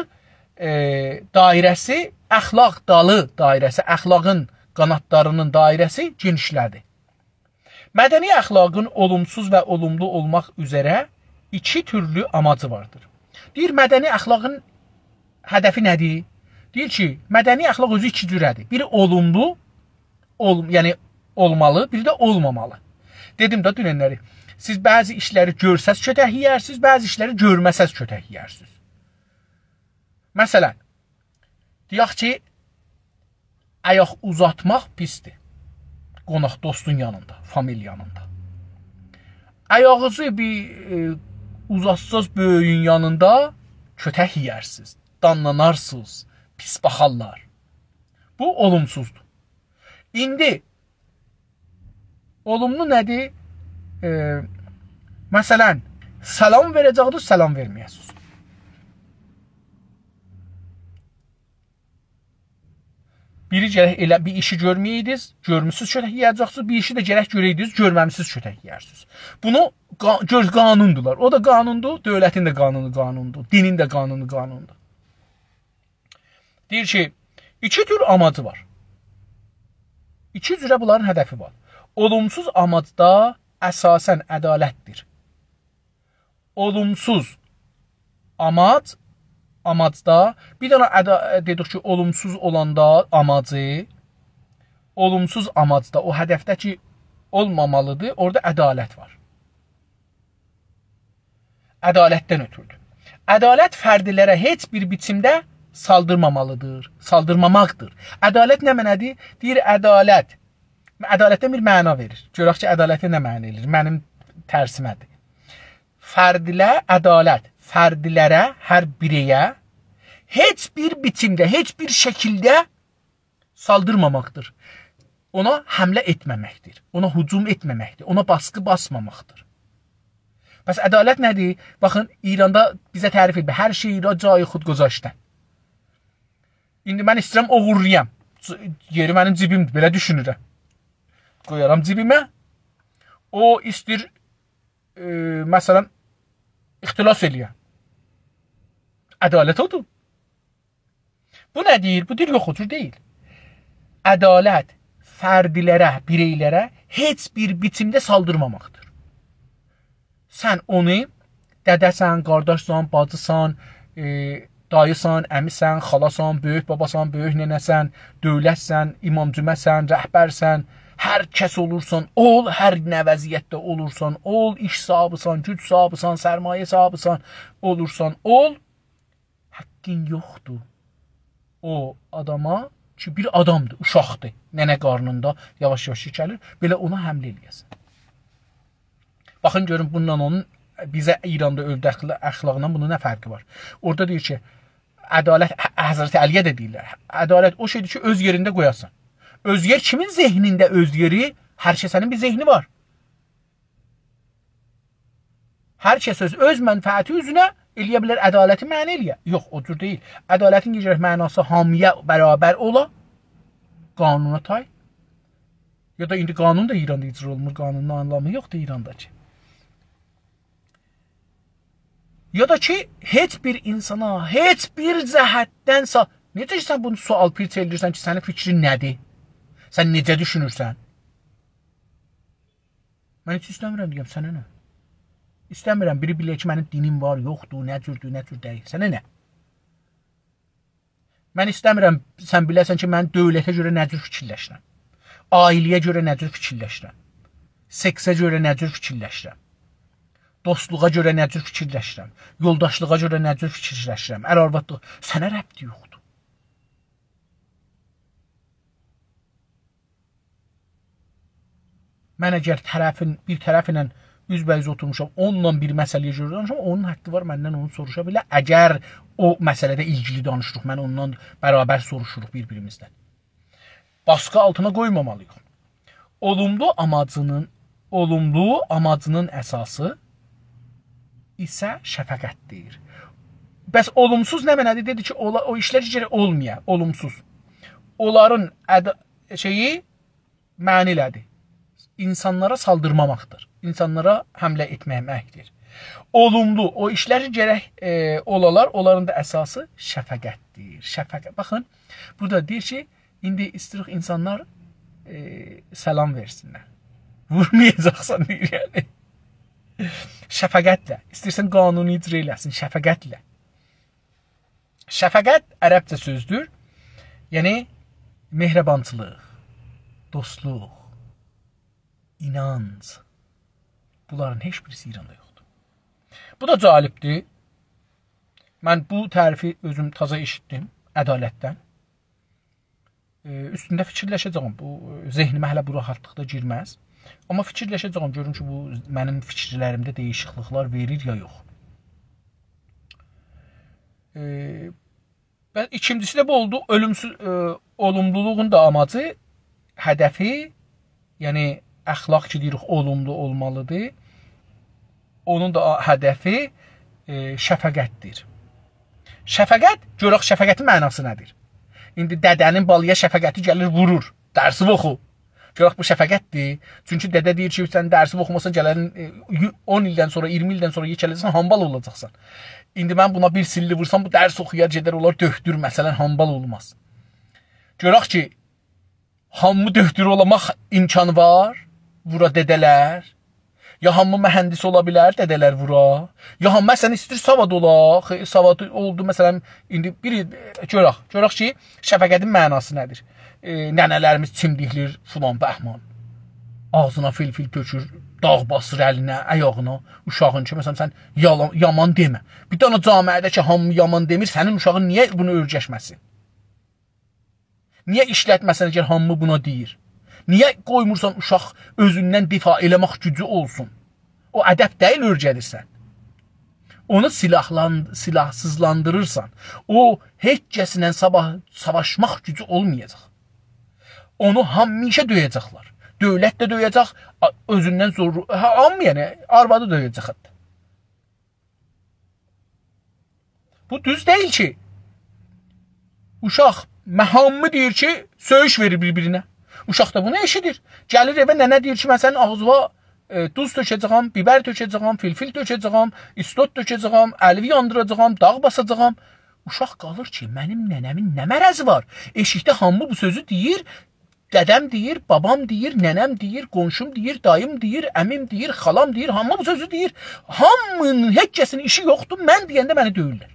ائ، دایره‌سی، اخلاق دالی دایره‌سی، اخلاقین قانادلارینین دایره‌سی گئنیشله‌دی. مدنی اخلاقین اولومسوز و اولوملو اولماق اوزره ایکی تورلو آماجی واردیر. دئییر، مدنی اخلاقین هدفی نه‌دیر؟ دئییر کی، مدنی اخلاق اؤزو ایکی جوره‌دیر. بیری اولوملو، اول-، یعنی اولمالی، بیری ده اولمامالی. دئدیم ده دوننلری، سیز بعضی ایشلری گؤرسز کؤتک یئیرسینیز، بعضی ایشلری گؤرمه‌سز کؤتک یئیرسینیز. مثلا، دئیک کی، آیاق اوزاتماق پیسدیر. قوناق دوستون یانیندا، فامیل یانیندا. آیاغینیزی بیر، ائ، اوزاتساز بؤیویون یانیندا کؤتک یئیرسینیز، دانلانارسینیز، پیس باخارلار. بو اولومسوزدور. ایندی اولوملو نه‌دیر؟ ائ، مثلا، سلام وئره‌جکدیر، سلام وئرمه‌یه‌سینیز. بیری گرک ائله بیر ایشی گؤرمه‌یه‌یدینیز، گؤرموسونوز، کؤتک یئیه‌جکسینیز، بیر ایشی ده گرک گؤره‌یدینیز، گؤرمه‌میسینیز، کؤتک یئیرسینیز. بونو قا-، گؤز قانوندولار. او دا قانوندور، دؤولتین ده قانونو قانوندور، دینین ده قانونو قانوندور. دئییر کی، ایکی تور آماجی وار. ایکی جوره بونلارین هدفی وار. اولومسوز آماجدا اساسا عدالتدیر. اولومسوز آماج، آماجدا بیر دنه عدا-، دئدیک کی، اولومسوز اولاندا آماجی، اولومسوز آماجدا او هدفده کی، اولمامالیدیر، اورادا عدالت وار. عدالتدن اؤترودور. عدالت فردلره هئچ بیر بیچیمده سالدیرمامالیدیر، سالدیرماماقدیر. عدالت نه معنادیر؟ دئییر، عدالت، عدالتدن بیر معنا وئریر. گؤرک کی، عدالتی نه معنا ائله‌ییر؟ منیم ترسیمه‌دیر. فردله عدالت، فردلره، هر بیره‌یه هئچ بیر بیچیمده، هئچ بیر شکیلده سالدیرماماقدیر. اونا حمله ائتمه‌مکدیر. اونا هجوم ائتمه‌مکدیر. اونا باسقی باسماماقدیر. پس عدالت نه‌دیر؟ باخین، ایراندا بیزه تعریف ائدیر. هر شئی را جای خود گذاشتن. ایندی من ایسته‌ییرم اوغورلایام. ج-، یئری منیم جیبیمدیر، بئله دوشونورم. قویارام جیبیمه. او ایسته‌ییر، ائ، مثلا، اختلاس ائله‌یه. عدالت اودور. بو نه دئییر؟ بو دئییر، یوخ، او جور دئییل. عدالت فردلره، بیرئیلره هئچ بیر بیچیمده سالدیرماماقدیر. سن اونو دده‌سن، قارداشسان، باجیسان، ائ، داییسان، عمیسن، خالاسان، بؤیوک باباسان، بؤیوک ننه‌سن، دؤولتسن، امام جمعه‌سن، رهبرسن، هر کس اولورسان اول، هر نه وضعیتده اولورسان اول، ایش صاحیبیسان، گوج صاحیبیسان، سرمایه صاحیبیسان، اولورسان اول، حاققین یوخدور او آداما کی، بیر آدامدیر، اوشاقدیر، ننه قارنیندا یاواش-یاواش گلیر، بئله اونا حمله ائله‌یه‌سن. باخین، گؤرون، بونونلا اونون، بیزه ایراندا اؤلدو اخلا-، اخلاقینان بونون نه فرقی وار؟ اورادا دئییر کی، عدالت، ح-، حضرت علی‌یه ده دئییرلر، عدالت او شئیدیر کی، اؤز یئرینده قویاسان. اؤز یئر کیمین ذهنینده اؤز یئری؟ هر کسه‌نین بیر ذهنی وار. هر کس اؤز، اؤز منفعتی اوزونه ائله‌یه بیلر عدالتی معنا ائله‌یه. یوخ، او جور دئییل. عدالتین گرک معناسی هامییا برابر اولا، قانونا تای. یا دا ایندی قانون دا ایراندا اجرا اولونمور، قانونون آنلامی یوخدور ایراندا کی. یا دا کی، هئچ بیر اینسانا، هئچ بیر جهتدن سا-، نئجه کی، سن بونو سؤال پیچ ائله‌ییرسن کی، سنین فیکرین نه‌دیر؟ سن نئجه دوشونورسن؟ من هئچ ایسته‌میرم دئیم، سنه نه؟ ایسته‌میرم بیری بیله کی، منیم دینیم وار، یوخدور، نه جوردور، نه جور دئییل. سنه نه؟ من ایسته‌میرم سن بیله‌سن کی، من دؤولته گؤره نه جور فیکیرلشیرم. عائله‌یه گؤره نه جور فیکیرلشیرم. سکسه گؤره نه جور فیکیرلشیرم. دوستلوغا گؤره نه جور فیکیرلشیرم. یولداشلیغا گؤره نه جور فیکیرلشیرم. ار-آروادلیق. سنه ربطی یوخدور. من اگر طرفین، بیر طرف ایله اوزبه‌اوز اوتورموشام، اونونلا بیر مسئله‌یه گؤره دانیشیرام، اونون حقی وار مندن اونو سوروشا بیله. اگر او مسئله‌ده ایلگیلی دانیشیریق، من اوندان برابر سوروشوروق بیر-بیریمیزدن. باسقی آلتینا قویمامالی‌ییق. اولوملو آماجینین، اولوملو آماجینین اساسی ایسه شفقت‌دیر. بس اولومسوز نه معنادیر؟ دئدی کی، اولا-، او ایشلر کی، گرک اولمایا، اولومسوز. اونلارین ادا-، شئیی، معنی ائله‌دی. اینسانلارا سالدیرماماقدیر. اینسانلارا حمله ائتمه‌مکدیر. اولوملو، او ایشلر کی، گرک، ائ، اولالار، اونلارین دا اساسی شفقت‌دیر. شفقت. باخین، بورادا دئییر کی، ایندی ایسته‌ییریک اینسانلار، ائ، سلام وئرسینلر. وورمایاجاقسان، دئییر، یعنی. شفقتله. ایسته‌ییرسن قانونو اجرا ائله‌سین، شفقتله. شفقت عربجه سؤزدور. یعنی، مهربانچیلیق، دوستلوق، اینانج. بونلارین هئچ بیریسی ایراندا یوخدور. بو دا جالبدیر. من بو تعریفی اؤزوم تازا ائشیتدیم عدالتدن. ائ، اوستونده فیکیرلشه‌جه‌یم. بو، ائ، ذهنیمه هله بو راحتلیقدا گیرمز. آمما فیکیرلشه‌جه‌یم، گؤروم کی، بو منیم فیکیرلریمده دییشیکلیکلر وئریر یا یوخ. ائ، و ایکینجیسی ده بو اولدو، اولومسوز، ائ، اولوملولوغون دا آماجی، هدفی، یعنی اخلاق کی دئییریک، اولوملو اولمالیدیر. اونون دا آ-، هدفی، ائ، شفقت‌دیر. شفقت، گؤرک شفقتین معناسی نه‌دیر؟ ایندی دده‌نین بالایا شفقتی گلیر، وورور. درسی اوخو. گؤرک بو شفقت‌دیر. چونکی دده دئییر کی، سن درسی اوخوماسان، گلن، ائ، یو-، اون ایلدن سونرا، اییرمی ایلدن سونرا یئکه‌له‌جکسن، حامبال اولاجاقسان. ایندی من بونا بیر سیللی وورسام، بو درس اوخویار، گئدر اولار دؤکتور، مثلا، حامبال اولماز. گؤرک کی، هامی دؤکتور اولماق امکانی وار، وورا دده‌لر. یا هامی مهندس اولا بیلر، دده‌لر وورا. یا هامی، مثلا، ایسته‌ییر سواد اولا، خئ-، سواد اولدو، مثلا، ایندی بیر، گؤرک، گؤرک کی، شفقتین معناسی نه‌دیر؟ ائ، ننه‌لریمیز چیمدیکلیر فلان بهمان. آغزینا فیلفیل تؤکور، داغ باسیر الینه، آیاغینا، اوشاغین کی، مثلا، سن یالا-، یامان دئمه. بیر دنه جامعه‌ده کی، هامی یامان دئمیر، سنین اوشاغین نییه بونو اؤیرشمه‌سین؟ نییه ایشلتمه‌سن، اگر هامی بونا دئییر؟ نییه قویمورسان اوشاق اؤزوندن دفاع ائله‌مک گوجو اولسون؟ او ادب دئییل اؤیره‌دیرسن. اونو سلاحلان-، سلاحسیزلاندیریرسان. او هئچ کسله ساوا-، ساواشماق گوجو اولمایاجاق. اونو همیشه دؤیه‌جکلر. دؤولت ده دؤیه‌جک، آ-، اؤزوندن زور، هه، هامی، یعنی، آروادی دؤیه‌جک حتی. بو دوز دئییل کی. اوشاق، مه-، هامی دئییر کی، سؤیوش وئریر بیر-بیرینه. اوشاق دا بونو ائشیدیر. گلیر ائوه، ننه دئییر کی، «من سنین آغزینا، ائ، دوز تؤکه‌جه‌یم، بیبر تؤکه‌جه‌یم، فیلفیل تؤکه‌جه‌یم، ایسلوت تؤکه‌جه‌یم، الوی یاندیراجاغام، داغ باساجاغام.» اوشاق قالیر کی، «منیم ننه‌مین نه مرضی وار؟ ائشیکده هامی بو سؤزو دئییر، دده‌م دئییر، بابام دئییر، ننه‌م دئییر، قونشوم دئییر، داییم دئییر، عمیم دئییر، خالام دئییر، هامی بو سؤزو دئییر. هامی‌نین، هئچ کسین ایشی یوخدور، من دئینده منی دؤیورلر.»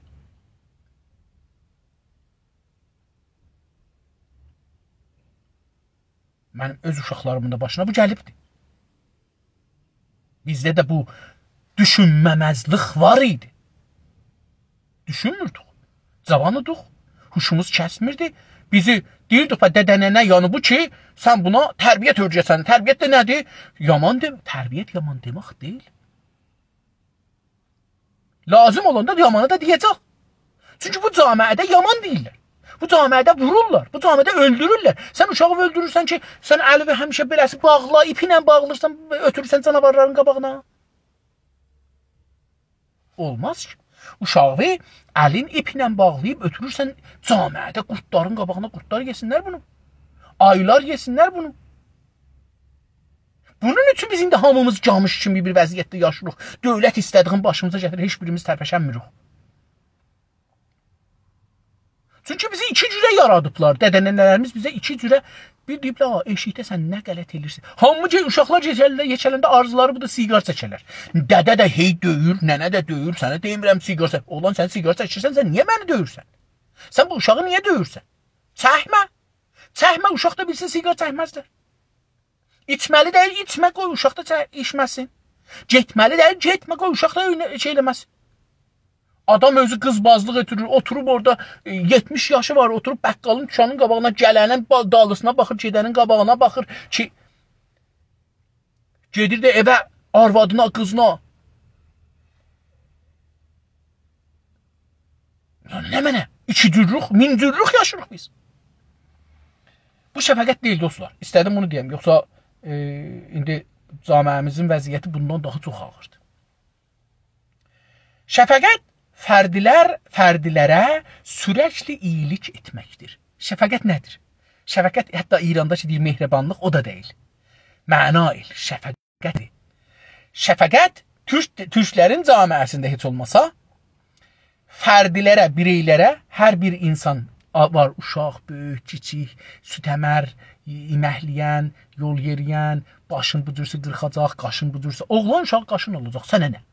منیم اؤز اوشاقلاریمین دا باشینا بو گلیبدی. بیزده ده بو دوشونمه‌مزلیک وار ایدی. دوشونموردوک. جاوان ایدیک. هوشوموز کسمیردی. بیزی دئییر، دوپا، دده ننه، یعنی بو کی، سن بونا تربیت اؤیره‌سن. تربیت ده نه‌دیر؟ یامان دئمه، تربیت یامان دئمک دئییل. لازیم اولاندا یامانی دا دئیه‌جک. چونکی بو جامعه‌ده یامان دئییرلر. بو جامعه‌ده وورورلار، بو جامعه‌ده اؤلدورورلر. سن اوشاغی اؤلدورورسن کی، سن الیوی همیشه بئله‌سی باغلا، ایپی ایله باغلاییرسان، اؤتورورسن جاناوارلارین قاباغینا. اولماز کی. اوشاغی الین ایپی ایله باغلاییب اؤتورورسن جامعه‌ده قوردلارین قاباغینا، قوردلار یئسینلر بونو. آییلار یئسینلر بونو. بونون اوچون بیز ایندی هامیمیز گامیش کیمی بیر وضعیتده یاشاییریق. دؤولت ایسته‌دیگین باشیمیزا گتیریر، هئچ بیریمیز ترپشنمیریک. چونکی بیزی ایکی جوره یارادیبلار. دده ننه‌لریمیز بیزه ایکی جوره، بیر دئییبلر: «آ، ائشیکده سن نه غلط ائله‌ییرسن.» هامی گئ-، اوشاقلار گئجه‌لر، یئکه‌لنده آرزولاری بودور، سیگار چکه‌لر. دده ده هئی دؤیور، ننه ده دؤیور، سنه دئمیرم سیگار چک. اوغلان، سن سیگار چکیرسن، سن نییه منی دؤیورسن؟ سن بو اوشاغی نییه دؤیورسن؟ چکمه. چکمه، اوشاق دا بیلسین، سیگار چکمزلر. ایچمه‌لی دئییل، ایچمه، قوی اوشاق دا چه-، ایچمه‌سین. گئتمه‌لی دئییل، گئتمه، قوی اوشاق دا اؤینه-، شئی ائله‌مه‌سین. آدام اؤزو قیزبازلیق ائتدیریر، اوتوروب اورادا، ائ، یئتمیش یاشی وار، اوتوروب بقالین دوکانین قاباغینا، گلنین با-، دالیسینا باخیر، گئدنین قاباغینا باخیر کی، گئدیر ده ائوه، آروادینا، قیزینا. یا نمنه؟ ایکی جورلوک، مین جورلوک یاشاییریق بیز. بو شفقت دئییل، دوستلار. ایسته‌دیم بونو دئیم، یوخسا، ائ، ایندی جامعه‌میزین وضعیتی بوندان داها چوخ آغیردیر. شفقت فردلر، فردلره سورکلی اییلیک ائتمکدیر. شفقت نه‌دیر؟ شفقت حتی ایراندا کی دئییر مهربانلیق، او دا دئییل. معنا ائل، شفقت. شفقت تورک، تورکلرین جامعه‌سینده هئچ اولماسا فردلره، بیرئیلره، هر بیر اینسان آ-، وار، اوشاق، بؤیوک، کیچیک، سوت‌امر، ای-، ایمکله‌ین، یول یئریین، باشین بو جورسه قیرخاجاق، قاشین بو جورسه. اوغلان اوشاق قاشین آلاجاق، سنه نه؟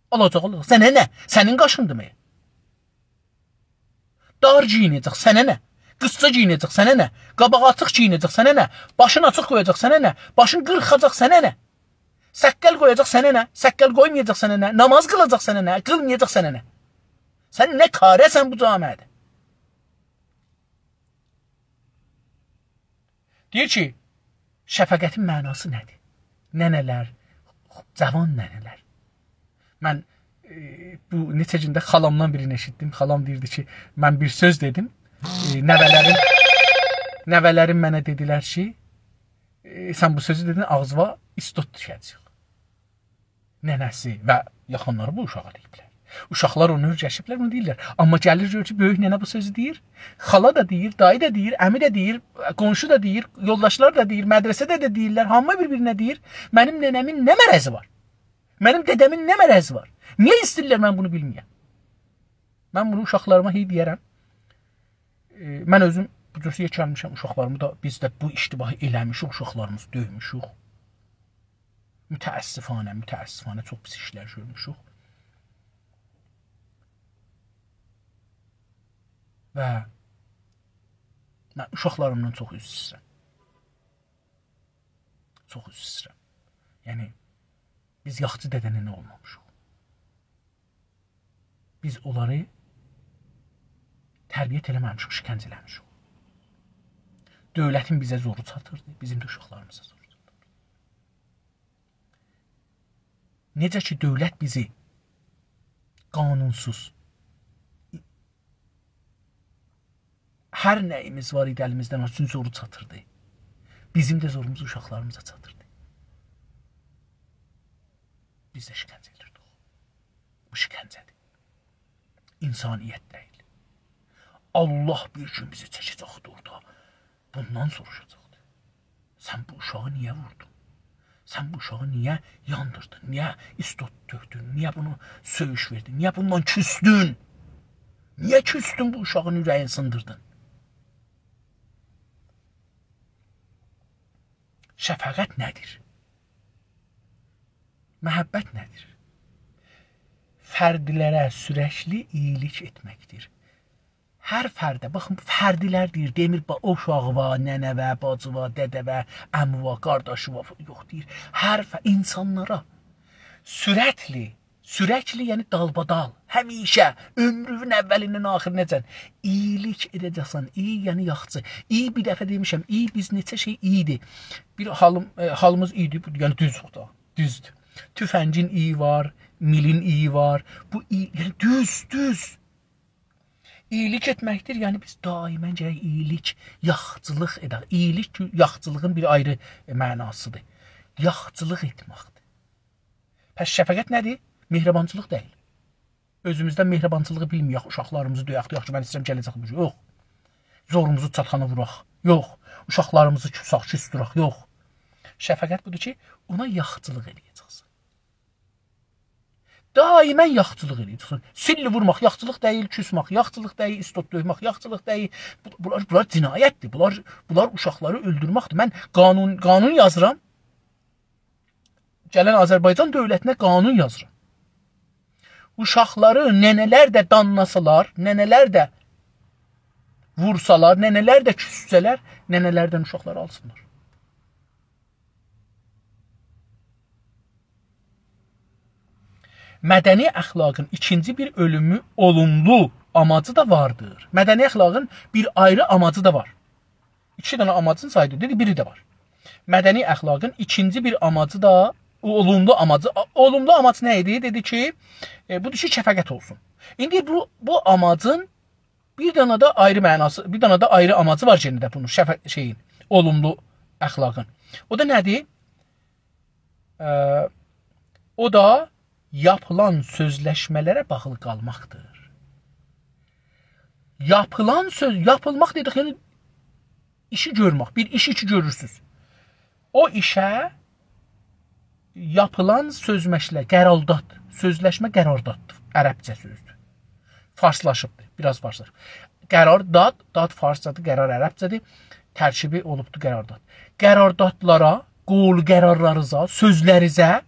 آلاجاق، آلاجاق. سنه نه؟ سنین قاشیندیر مگر؟ دار گئیینه‌جک، سنه نه؟ قیسسا گئیینه‌جک، سنه نه؟ قاباغی آچیق گئیینه‌جک، سنه نه؟ باشین آچیق قویاجاق، سنه نه؟ باشین قیرخاجاق، سنه نه؟ سققل قویاجاق، سنه نه؟ سققل قویمایاجاق، سنه نه؟ ناماز قیلاجاق، سنه نه؟ قیلمایاجاق، سنه نه؟ سن نه کاره‌سن بو جامعه‌ده؟ دئییر کی، شفقتین معناسی نه‌دیر؟ ننه‌لر، جاوان ننه‌لر. من، ائ، بو نئچه گونده خالامدان بیرینی ائشیتدیم. خالام دئییردی کی، من بیر سؤز دئدیم. ائ، نوه‌لریم، نوه‌لریم منه دئدیلر کی، ائ، سن بو سؤزو دئدین، آغزیوا ایستوت دوشه‌جک. ننه‌سی و یاخینلاری بو اوشاغا دئییبلر. اوشاقلار اونو اؤیرشیبلر، اونو دئییرلر. آمما گلیر گؤرور کی، بؤیوک ننه بو سؤزو دئییر، خالا دا دئییر، دایی دا دئییر، عمی ده دئییر، قونشو دا دئییر، یولداشلار دا دئییر، مدرسه‌ده ده دئییرلر، هامی بیر-بیرینه دئییر: «منیم ننه‌مین نه مرضی وار؟ منیم دده‌مین نه مرضی وار؟ نییه ایسته‌ییرلر من بونو بیلمه‌یم؟» من بونو اوشاقلاریما هئی دئیه‌رم. ائ، من اؤزوم بو جور یئکه‌لمیشم، اوشاقلاریمی دا، بیز ده بو اشتباهی ائله‌میشیک، اوشاقلاریمیزی دؤیموشوک. متأسفانه، متأسفانه چوخ پیس ایشلر گؤرموشوک. و من اوشاقلاریمدان چوخ عذر ایسته‌ییرم. چوخ عذر ایسته‌ییرم. یعنی، بیز یاخشی دده ننه اولمامیشیق. بیز اونلاری تربیت ائله‌مه‌میشیک، شکنجه ائله‌میشیک. دؤولتین بیزه زورو چاتیردی، بیزیم ده اوشاقلاریمیزا زورو چاتیردی. نئجه کی، دؤولت بیزی قانونسوز، هر نه‌ییمیز وار ایدی الیمیزدن، اونون اوچون زورو چاتیردی. بیزیم ده زوروموز اوشاقلاریمیزا چاتیردی. بیز ده شکنجه ائدیردیک. بو شکنجه‌دیر. انسانیت دئییل. الله بیر گون بیزی چکه‌جکدی اورادا. بوندان سوروشاجاقدی: «سن بو اوشاغی نییه ووردون؟ سن بو اوشاغی نییه یاندیردین؟ نییه ایستوت تؤکدون؟ نییه بونا سؤیوش وئردین؟ نییه بوندان کوسدون؟ نییه کوسدون، بو اوشاغین اوره‌یینی سیندیردین؟» شفقت نه‌دیر؟ محبت نه‌دیر؟ فردلره سورکلی اییلیک ائتمکدیر. هر فرده، باخین، فردلر دئییر، دئمیر با-، اوشاغیوا، ننه‌وه، باجیوا، دده‌وه، عمیوا، قارداشیوا، یوخ، دئییر، هر ف-، اینسانلارا سورکلی سورکلی، یعنی دالبادال. همیشه، عؤمرونون اولیندن آخیریناجان. اییلیک ائده‌جکسن. ایی، یعنی یاخچی. ایی، بیر دفعه دئمیشم، ایی، بیز نئچه شئی اییدی. بیر حالیم، ائ، حالیمیز اییدی، بو، یعنی دوزدور دا. دوزدور. توفنگین ایی وار، میلین ایی وار. بو ایی، یعنی دوز، دوز. اییلیک ائتمکدیر، یعنی بیز دائما گرک اییلیک، یاخچیلیق ائدک. اییلیک یاخچیلیغین بیر آیری، ائ، معناسیدیر. یاخچیلیق ائتمکدیر. پس شفقت نه‌دیر؟ مهربانچیلیق دئییل. اؤزوموزدن مهربانچیلیغی بیلمه‌یک، اوشاقلاریمیزی دؤیک، دئیک کی، من ایسته‌ییرم گله‌جک بو جور. یوخ. زوروموزو چاتانا ووراق. یوخ. اوشاقلاریمیزی کوساق، کوسدورک. یوخ. شفقت بودور کی، اونا یاخچیلیق ائله‌یه‌جکسن. دائما یاخچیلیق ائله‌یه‌جکسن. سیللی وورماق یاخچیلیق دئییل، کوسمک یاخچیلیق دئییل، ایستوت دؤیمک یاخچیلیق دئییل. بو-، بونلار، بونلار جنایتدیر. بونلار، بونلار اوشاقلاری اؤلدورمکدیر. من قانون، قانون یازیرام. گلن آذربایجان دؤولتینه قانون یازیرام. اوشاقلاری ننه‌لر ده دانلاسالار، ننه‌لر ده وورسالار، ننه‌لر ده کوسسه‌لر، ننه‌لردن اوشاقلاری آلسینلار. مدنی اخلاقین ایکینجی بیر اؤلومو، اولوملو آماجی دا واردیر. مدنی اخلاقین بیر آیری آماجی دا وار. ایکی دنه آماجین سایدی. دئدی، بیری ده وار. مدنی اخلاقین ایکینجی بیر آماجی دا، او اولوملو آماجی، اولوملو آماج نه ایدی؟ دئدی کی، ائ، بودور کی، شفقت اولسون. ایندی بو، بو آماجین بیر دنه ده آیری معناسی، بیر دنه ده آیری آماجی وار یئنه ده بونون، شفق-، شئیین، اولوملو اخلاقین. او دا نه‌دیر؟ ائ، او دا یاپیلان سؤزلشمه‌لره باغلی قالماقدیر. یاپیلان سؤز، یاپیلماق دئدیک، یعنی ایشی گؤرمک، بیر ایشی کی گؤرورسوز. او ایشه یاپیلان سؤزلشمه‌لر، قرارداد، سؤزلشمه قرارداددیر، عربجه سؤزدور. فارسلاشیبدیر، بیر آز فارسلاشیب. قرارداد، داد فارسجادیر، قرار عربجه‌دیر. ترکیبی اولوبدور قرارداد. قراردادلارا، قول قرارلارینیزا، سؤزلرینیزه.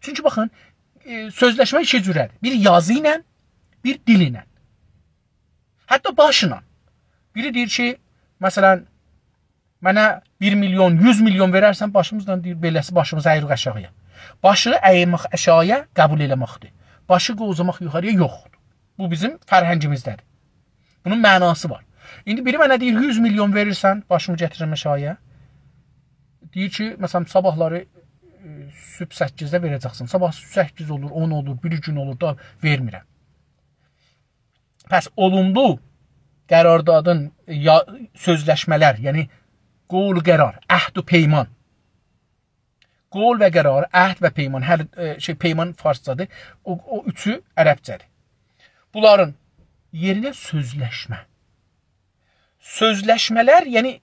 چونکی باخین، ائ، سؤزلشمه ایکی جوره‌دیر. بیر یازی ایله، بیر دیل ایله. حتی باشلا. بیری دئییر کی، مثلا، منه بیر میلیون، یوز میلیون وئررسن، باشیمیزلا دئییر، بئله‌سی باشیمیزی اَییریک آشاغییا. باشی اَیمک آشاغییا قبول ائله‌مکدیر. باشی قووزاماق یوخارییا یوخدور. بو بیزیم فرهنگیمیزده‌دیر. بونون معناسی وار. ایندی بیری منه دئییر، یوز میلیون وئریرسن، باشیمی گتیررم آشاغییا. دئییر کی، مثلا، صاباحلاری، ائ، صبح سککیزده وئره‌جکسن. صاباح سککیز اولور، اون اولور، بیر گون اولور دا وئرمیرم. پس اولوملو قراردادین یا سؤزلشمه‌لر، یعنی قول قرار، عهد و پیمان. قول و قرار، عهد و پیمان، هر، ائ، شئی، پیمان فارسجادیر، او، او اوچو عربجه‌دیر. بونلارین یئرینه سؤزلشمه. سؤزلشمه‌لر، یعنی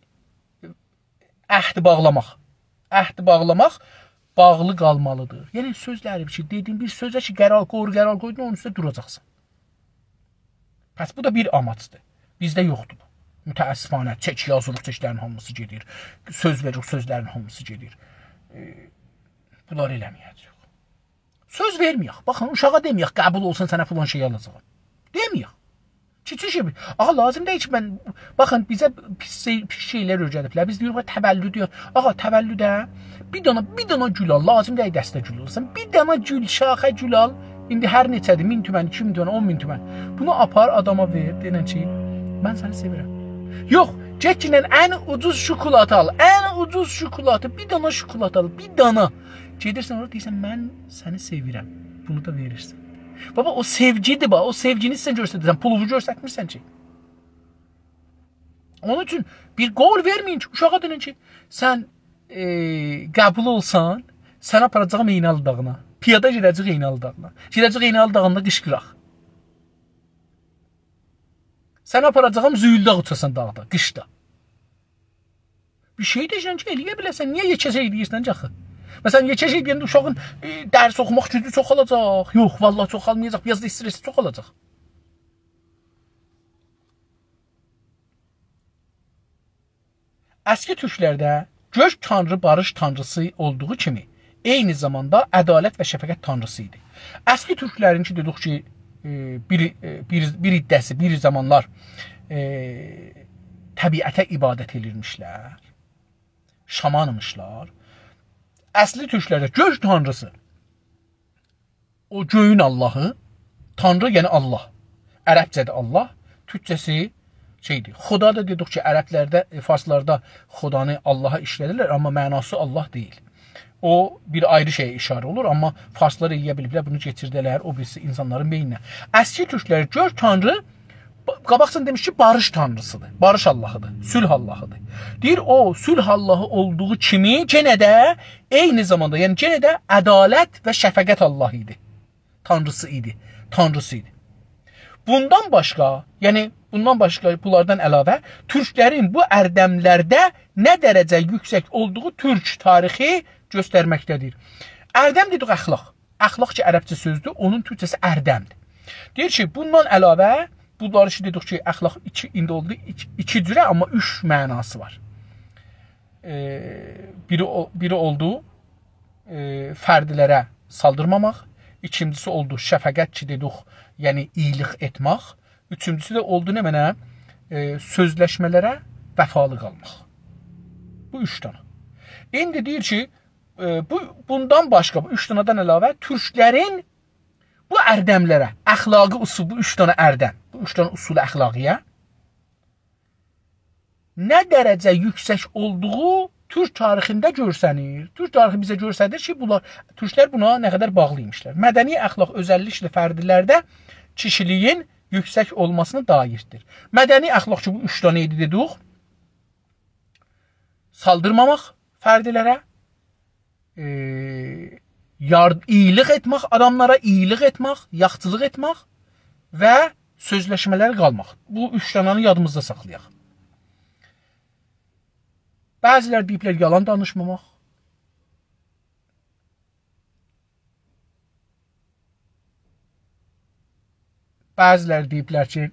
عهد باغلاماق. عهد باغلاماق باغلی قالمالیدیر. یعنی سؤزلری کی، دئدین، بیر سؤزه کی، قرار قویور، قرار قویدون، اونون اوسته دوراجاقسان. پس بو دا بیر آماجدیر. بیزده یوخدور بو. متأسفانه، چک یازیریق، چکلرین هامیسی گئدیر. سؤز وئریریک، سؤزلرین هامیسی گئدیر. ائ، بونلاری ائله‌مه‌یه‌جه‌ییک. سؤز وئرمه‌یک. باخین، اوشاغا دئمه‌یک، قبول اولسون، سنه فلان شئی آلاجاغام. دئمه‌یک. کیچیک شئی. آغا، لازیم دئییل کی، من، باخین، بیزه پیس شئی-، پیس شئیلر اؤیره‌دیبلر. بیز دئییریک، تولد دئییر. آغا، تولده بیر دانا، بیر دانا گول آل. لازیم دئییل دسته گول آلاسان. بیر دانا گول، شاخه گول آل. ایندی هر نئچه‌دیر؟ مین تومن، ایکی مین تومن، اون مین تومن. بونو آپار، آداما وئر. دئنن کی، من سنی سئویرم. یوخ، گئت گینن ان اوجوز شوکولات آل. ان اوجوز شوکولاتی، بیر دانا شوکولات آل. بیر دانا. گئدیرسن اورا، دئییرسن، «من سنی سئویرم.» بونو دا وئریرسن. بابا، او سئوگیدیر، باخ. او سئوگینی سن گؤستریرسن، پولووو گؤسترمیرسن کی. اونون اوچون بیر قول وئرمه‌یین کی، اوشاغا دئنن کی، سن، ائ، قبول اولسان، سنی آپاراجاغام عینالی داغینا. پیادا گئده‌جه‌ییک عینالی داغینا. گئده‌جه‌ییک عینالی داغیندا قیشقیراق. سنی آپاراجاغام زویولداغ اوچاسان داغدا، قیشدا. بیر شئی دئییرسن کی، ائله‌یه بیله‌سن. نییه یئکه شئی دئییرسن کی آخی؟ مثلا، یئکه شئی دئینده اوشاغین، ائ، درس اوخوماق گوجو چوخالاجاق. یوخ، والله چوخالمایاجاق. بیر آز دا استرسی چوخالاجاق. اسکی تورکلرده گؤک تانری باریش تانریسی اولدوغو کیمی، عینی زاماندا عدالت و شفقت تانریسی ایدی. اسکی تورکلرین کی، دئدیک کی، ائ، بیر، ائ، بیر، بیر عده‌سی، بیر زامانلار، ائ، طبیعته عبادت ائدیرمیشلر، شامانمیشلار. اصلی تورکلرده گؤک تانریسی او گؤیون آللاهی، تانری، یعنی آللاه. عربجه‌دیر آللاه، تورکجه‌سی شئیدیر. خدا دا دئدیک کی، عربلرده، ائ، فارسلاردا خدانی آللاها ایشله‌دیرلر، آمما معناسی آللاه دئییل. او بیر آیری شئیه ایشاره اولور، آمما فارسلار ائلیه بیلیبلر بونو کئچیرده‌لر او بیریسی اینسانلارین بئینینه. اسکی تورکلر گؤر تانری، با-، قاباقجادان دئمیش کی، باریش تانریسیدیر، باریش آللاهیدیر، صلح آللاهیدیر. دئییر، او صلح آللاهی اولدوغو کیمی یئنه ده عینی زاماندا، یعنی یئنه ده عدالت و شفقت آللاهی ایدی. تانریسی ایدی، تانریسی ایدی. بوندان باشقا، یعنی بوندان باشقا، بونلاردان علاوه تورکلرین بو اردملرده نه درجه یوکسک اولدوغو تورک تاریخی گؤسترمکده‌دیر. اردم دئدیک اخلاق. اخلاق کی، عربجه سؤزدور، اونون تورکجه‌سی اردمدیر. دئییر کی، بوندان علاوه، بونلاری کی، دئدیک کی، اخلاق ایکی، ایندی اولدو ایکی، ایکی جوره، آمما اوچ معناسی وار. ائ، بیری او-، بیری اولدو، ائ، فردلره سالدیرماماق، ایکینجیسی اولدو شفقت کی، دئدیک، یعنی اییلیک ائتمک، اوچونجوسو ده اولدو نمنه؟ ائ، سؤزلشمه‌لره وفالی قالماق. بو اوچ دنه. ایندی دئییر کی، ائ، بو، بوندان باشقا، بو اوچ دنه‌دن علاوه تورکلرین بو اردملره، اخلاقی اصول، بو اوچ دنه اردم، بو اوچ دنه اصول اخلاقی‌یه نه درجه یوکسک اولدوغو تورک تاریخینده گؤرسنیر. تورک تاریخی بیزه گؤستریر کی، بونلار، تورکلر بونا نه قدر باغلی ایمیشلر. مدنی اخلاق اؤزللیکله فردلرده کیشیلیگین یوکسک اولماسینا دایردیر. مدنی اخلاق کی، بو اوچ دنه ایدی دئدیک. سالدیرماماق فردلره، ائ، یار-، اییلیک ائتمک آداملارا، اییلیک ائتمک، یاخشیلیق ائتمک و سؤزلشمه‌لره قالماق. بو اوچ دنه‌نی یادیمیزدا ساخلایاق. بعضیلر دئییبلر، یالان دانیشماماق. بعضیلری دئییبلر کی،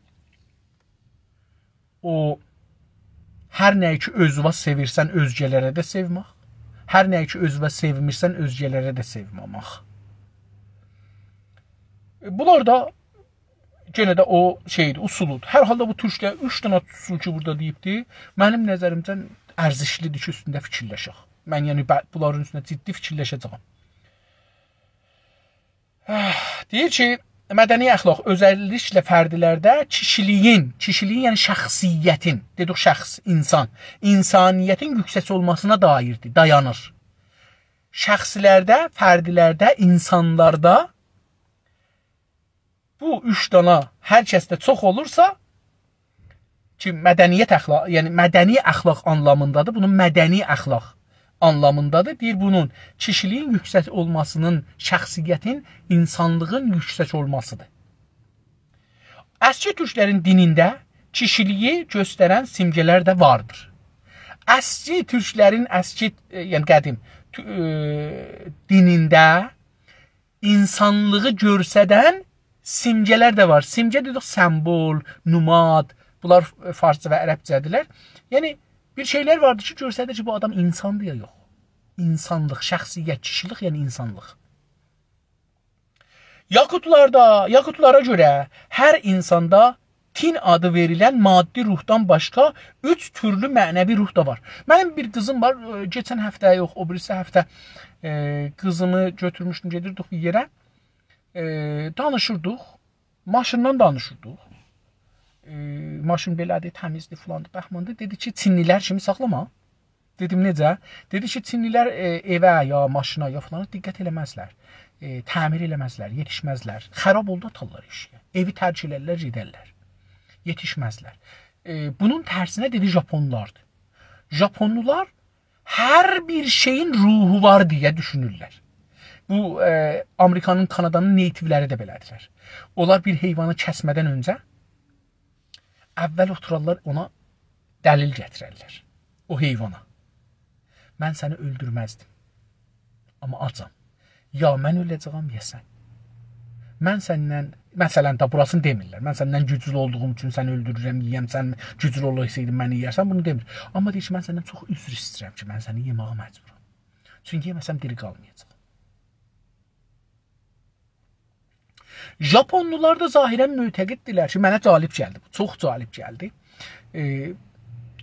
او، هر نه‌یی کی اؤزونه سئویرسن، اؤزگه‌لره ده سئومک. هر نه‌یی کی اؤزونه سئومیرسن، اؤزگه‌لره ده سئومه‌مک. بونلار دا یئنه ده او شئیدیر، اصولودور. هر حالدا بو تورکلر اوچ دنه اصول کی بورادا دئییبدی، منیم نظریمجه ارزشلیدیر کی، اوستونده فیکیرلشک. من، یعنی، بع-، بونلارین اوستونده جدی فیکیرلشه‌جه‌یم. دئییر کی، مدنی اخلاق اؤزللیکله فردلرده کیشیلیگین، کیشیلیگین، یعنی شخصیتین، دئدیک شخص، اینسان، اینسانیتین یوکسک اولماسینا دایردیر، دایانیر. شخصلرده، فردلرده، اینسانلاردا بو اوچ دانا هر کسده چوخ اولورسا، کی، مدنیت اخلاق، یعنی مدنی اخلاق آنلامیندادیر. بونون مدنی اخلاق آنلامیندادیر. دئییر، بونون کیشیلیگین یوکسک اولماسی‌نین، شخصیتین، اینسانلیغین یوکسک اولماسیدیر. اسکی تورکلرین دینینده کیشیلیگی گؤسترن سیمگه‌لر ده واردیر. اسکی تورکلرین اسکی، ائ، یعنی قدیم تو-، ائ، دینینده اینسانلیغی گؤسترن سیمگه‌لر ده وار. سیمگه دئدیک، سمبول، نماد، بونلار فارسجا و عربجه‌دیرلر. یعنی، بیر شئیلر واردیر کی، گؤستریر کی، بو آدام اینساندیر یا یوخ. اینسانلیق، شخصیت، کیشیلیک، یعنی اینسانلیق. یاکوتلاردا، یاکوتلارا گؤره هر اینساندا تین آدی وئریلن مادی روحدان باشقا اوچ تورلو معنوی روح دا وار. منیم بیر قیزیم وار، ائ، کئچن هفته یوخ، او بیریسی هفته، ائ، قیزیمی گؤتورموشدوم، گئدیردیک بیر یئره. ائ، دانیشیردیق، ماشیندان دانیشیردیق. ائ، ماشین بئله‌دیر، تمیزدیر، فلاندیر، بهماندیر. دئدی کی، چینلی‌لر کیمی ساخلاما. دئدیم، نئجه؟ دئدی کی، چینلی‌لر، ائ، ائوه یا ماشینا یا فلانا دقت ائله‌مزلر. ائ، تعمیر ائله‌مزلر، یئتیشمزلر. خراب اولدو، آتارلار ائشیگه. ائوی ترک ائلرلر، گئدرلر. یئتیشمزلر. ائ، بونون ترسینه، دئدی، ژاپونلاردیر. ژاپونلولار هر بیر شئیین روحو وار دئیه دوشونورلر. بو، ائ، آمریکانین، کانادانین نیتیولری ده بئله‌دیرلر. اونلار بیر حیوانی کسمه‌دن اؤنجه اول اوتورارلار، اونا دلیل گتیررلر. او حیوانا. «من سنی اؤلدورمزدیم. آمما آجام. یا من اؤله‌جه‌یم، یا سن. من سندن»، مثلا، دا بوراسینی دئمیرلر. «من سندن گوجلو اولدوغوم اوچون سنی اؤلدورورم، یئیه‌رم، سن گوجلو اولاسایدین منی یئیرسن»، بونو دئمیر. آمما دئییر کی، «من سندن چوخ عذر ایسته‌ییرم کی، من سنی یئمه‌یه مجبورام. چونکی یئمه‌سم دیری قالمایاجاغام.» ژاپونلولار دا ظاهرا معتقددیرلر کی، منه جالب گلدی بو، چوخ جالب گلدی. ائ،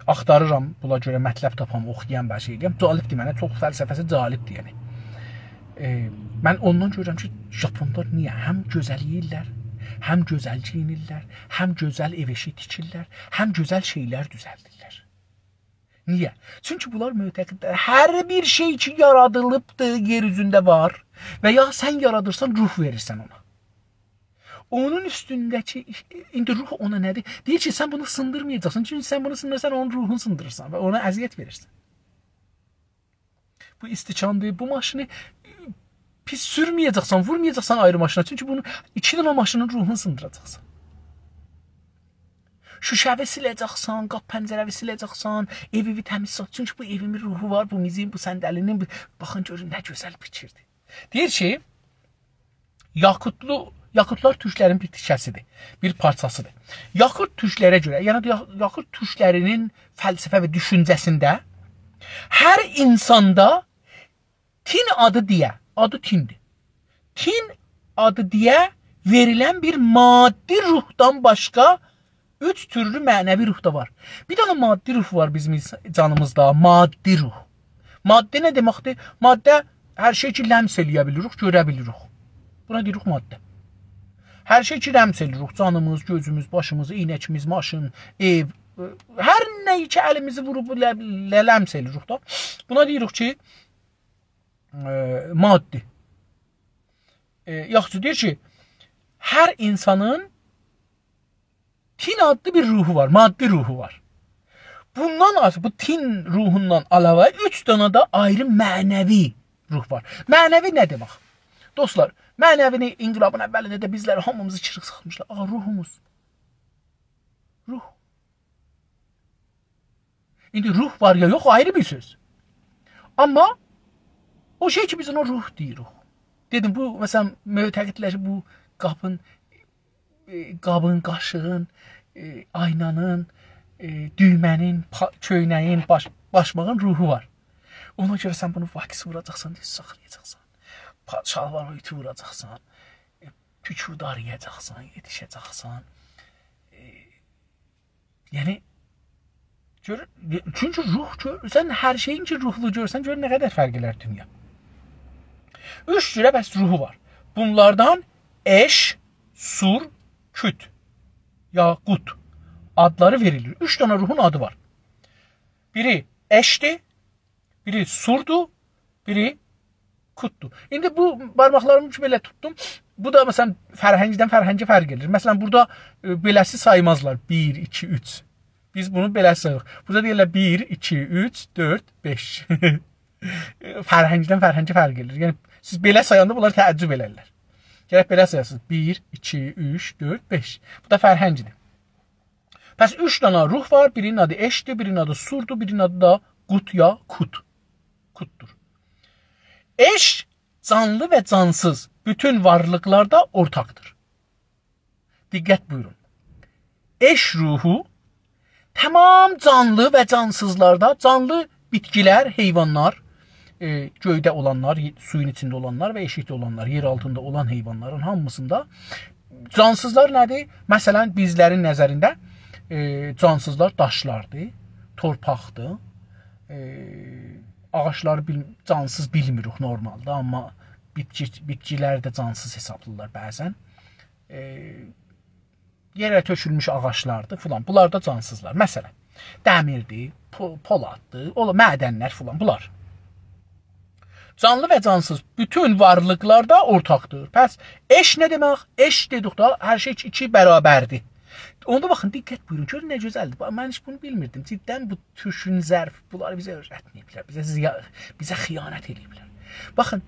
آختاریرام بونا گؤره مطلب تاپام، اوخویام، بیر شئی ائله‌یم. جالبدیر منه، چوخ فلسفه‌سی جالبدیر، یعنی. ائ، من اوندان گؤرورم کی، ژاپونلار نییه هم گؤزل یئییرلر، هم گؤزل گئیینیرلر، هم گؤزل ائو ائشیک تیکیرلر، هم گؤزل شئیلر دوزلدیرلر. نییه؟ چونکی بونلار معتقددیر، هر بیر شئی کی یارادیلیبدیر، یئر اوزونده وار و یا سن یارادیرسان، روح وئریرسن اونا. اونون اوستونده‌کی، ایندی روح اونا نه‌دیر؟ دئییر کی، سن بونو سیندیرمایاجاقسان، چونکی سن بونو سیندیرسان، اونون روحونو سیندیریرسان و اونا اذیت وئریرسن. بو استکاندیر، بو ماشینی پیس سورمه‌یه‌جکسن، وورمایاجاقسان آیری ماشینا، چونکی بونو ایکی دنه ماشینین روحونو سیندیراجاقسان. شوشه‌وی سیله‌جکسن، قاپی پنجره‌وی سیله‌جکسن، ائویوی تمیز ساخ، چونکی بو ائویمین روحو وار، بو میزین، بو صندلی‌نین، بو، باخین گؤرون نه گؤزل فیکیردیر. دئییر کی، یاکوتلو، یاکوتلار تورکلرین بیر تیکه‌سیدیر، بیر پارچاسیدیر. یاکوت تورکلره گؤره، یعنی یا-، یاکوت تورکلرینین فلسفه و دوشونجه‌سینده هر اینساندا تین آدی دئیه، آدی تیندیر. تین آدی دئیه وئریلن بیر مادی روحدان باشقا اوچ تورلو معنوی روح دا وار. بیر دنه مادی روح وار بیزیم اینس-، جانیمیزدا، مادی روح. ماده نه دئمکدیر؟ ماده هر شئی کی، لمس ائله‌یه بیلیریک، گؤره بیلیریک. بونا دئییریک ماده. هر شئی کی، لمس ائله‌ییریک، جانیمیز، گؤزوموز، باشیمیز، عینکیمیز، ماشین، ائو، ائ، هر نه‌یی کی، الیمیزی ووروب ل-، ل-، لمس ائله‌ییریک دا. بونا دئییریک کی، ائ، مادی. ائ، یاخشی، دئییر کی، هر اینسانین تین آدلی بیر روحو وار، مادی روحو وار. بوندان آرتیق، بو تین روحوندان علاوه اوچ دنه ده آیری معنوی روح وار. معنوی نه دئمک؟ دوستلار، معنوی‌نی انقلابین اولینده ده بیزلری هامیمیزی کیریک ساخمیشلار. آغا، روحوموز. روح. ایندی روح وار یا یوخ، آیری بیر سؤز. آمما او شئی کی، بیز اونا روح دئییریک. دئدیم، بو، مثلا، معتقدلر کی، بو قاپین، ائ، قابین، قاشیغین، ائ، آینانین، ائ، دویمه‌نین، پا-، کؤینه‌یین، باش-، باشماغین روحو وار. اونا گؤره سن بونو واکس ووراجاقسان، دوز ساخلایاجاقسان. پا-، شالوار اویوتو ووراجاقسان. ائ، توکو دارایاجاقسان، یئتیشه‌جکسن. ائ، یعنی، گؤر-، چونکی روح گؤر-، سن هر شئیین کی، روحلو گؤرسن، گؤر نه قدر فرق ائلر دونیا. اوچ جوره بس روحو وار. بونلاردان ائش، سور، کوت، یا قوت آدلاری وئریلیر. اوچ دنه روحون آدی وار. بیری ائشدیر، بیری سوردور، بیری کوتدور. ایندی بو بارماقلاریمی کی، بئله توتدوم. بو دا، مثلا، فرهنگدن فرهنگه فرق ائدیر. مثلا، بورادا، ائ، بئله‌سی سایمازلار. بیر، ایکی، اوچ. بیز بونو بئله ساییریق. بورادا دئییرلر بیر، ایکی، اوچ، دؤرد، بئش. فرهنگدن فرهنگه فرق ائدیر. یعنی، سیز بئله سایاندا بونلار تعجب ائلرلر. گرک بئله سایاسینیز. بیر، ایکی، اوچ، دؤرد، بئش. بو دا فرهنگدیر. پس اوچ دنه روح وار. بیرینین آدی ائشدیر، بیرینین آدی سوردور، بیرینین آدی دا قوت یا کوت. کوتدور. ائش جانلی و جانسیز بوتون وارلیقلاردا اورتاقدیر. دقت بویورون. ائش روحو تمام جانلی و جانسیزلاردا، جانلی بیتکیلر، حیوانلار، ائ، گؤیده اولانلار، یئ-، سویون ایچینده اولانلار و ائشیکده اولانلار، یئر آلتیندا اولان حیوانلارین هامیسیندا. جانسیزلار نه‌دیر؟ مثلا، بیزلرین نظرینده، ائ، جانسیزلار داشلاردیر، تورپاقدیر. ائ، آغاجلاری بیل-، جانسیز بیلمیریک نورمالدا، آمما بیتکی، بیتکیلری ده جانسیز حسابلاییرلار بعضا. ائ، یئره تؤکولموش آغاجلاردیر فلان. بونلار دا جانسیزلار. مثلا، دمیردیر، پو-، پولاددیر، اولا-، معدنلر فلان، بونلار. جانلی و جانسیز بوتون وارلیقلاردا اورتاقدیر. پس ائش نه دئمک؟ ائش دئدیک دا، هر شئی ایکی برابردیر. اوندا باخین، دقت بویورون، گؤرون نه گؤزلدیر. باخ، من هئچ بونو بیلمیردیم. جداً بو تورکون ظرف، بونلاری بیزه اؤیرتمه‌ییبلر. بیزه زیا-، بیزه خیانت ائله‌ییبلر. باخین،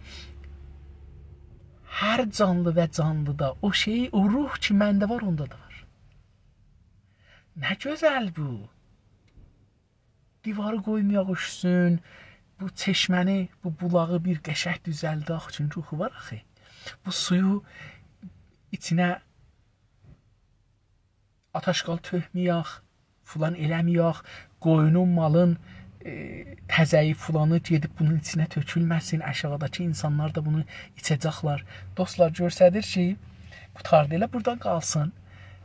هر جانلی و جانلیدا او شئی، او روح کی، منده وار، اوندا دا وار. نه گؤزل بو. دیواری قویمایاق اوشسون، بو چشمه‌نی، بو بولاغی بیر قشنگ دوزلدک، چونکی روحو وار آخی. بو سویو ایچینه آت‌آشغال تؤکمه‌یک، فلان ائله‌مه‌یک، قویونون، مالین، ائ، تزه‌یی، فلانی گئدیب بونون ایچینه تؤکولمه‌سین، آشاغیداکی اینسانلار دا بونو ایچه‌جکلر. دوستلار، گؤستریر کی، قوتاردی، ائله بوردان قالسین.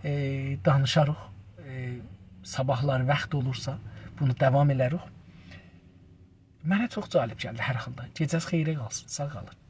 ائ، دانیشاریق، ائ، صاباحلاری واخت اولورسا، بونو داوام ائله‌ریک. منه چوخ جالب گلدی هر حالدا. گئجه‌ز خئیره قالسین، ساغ قالین.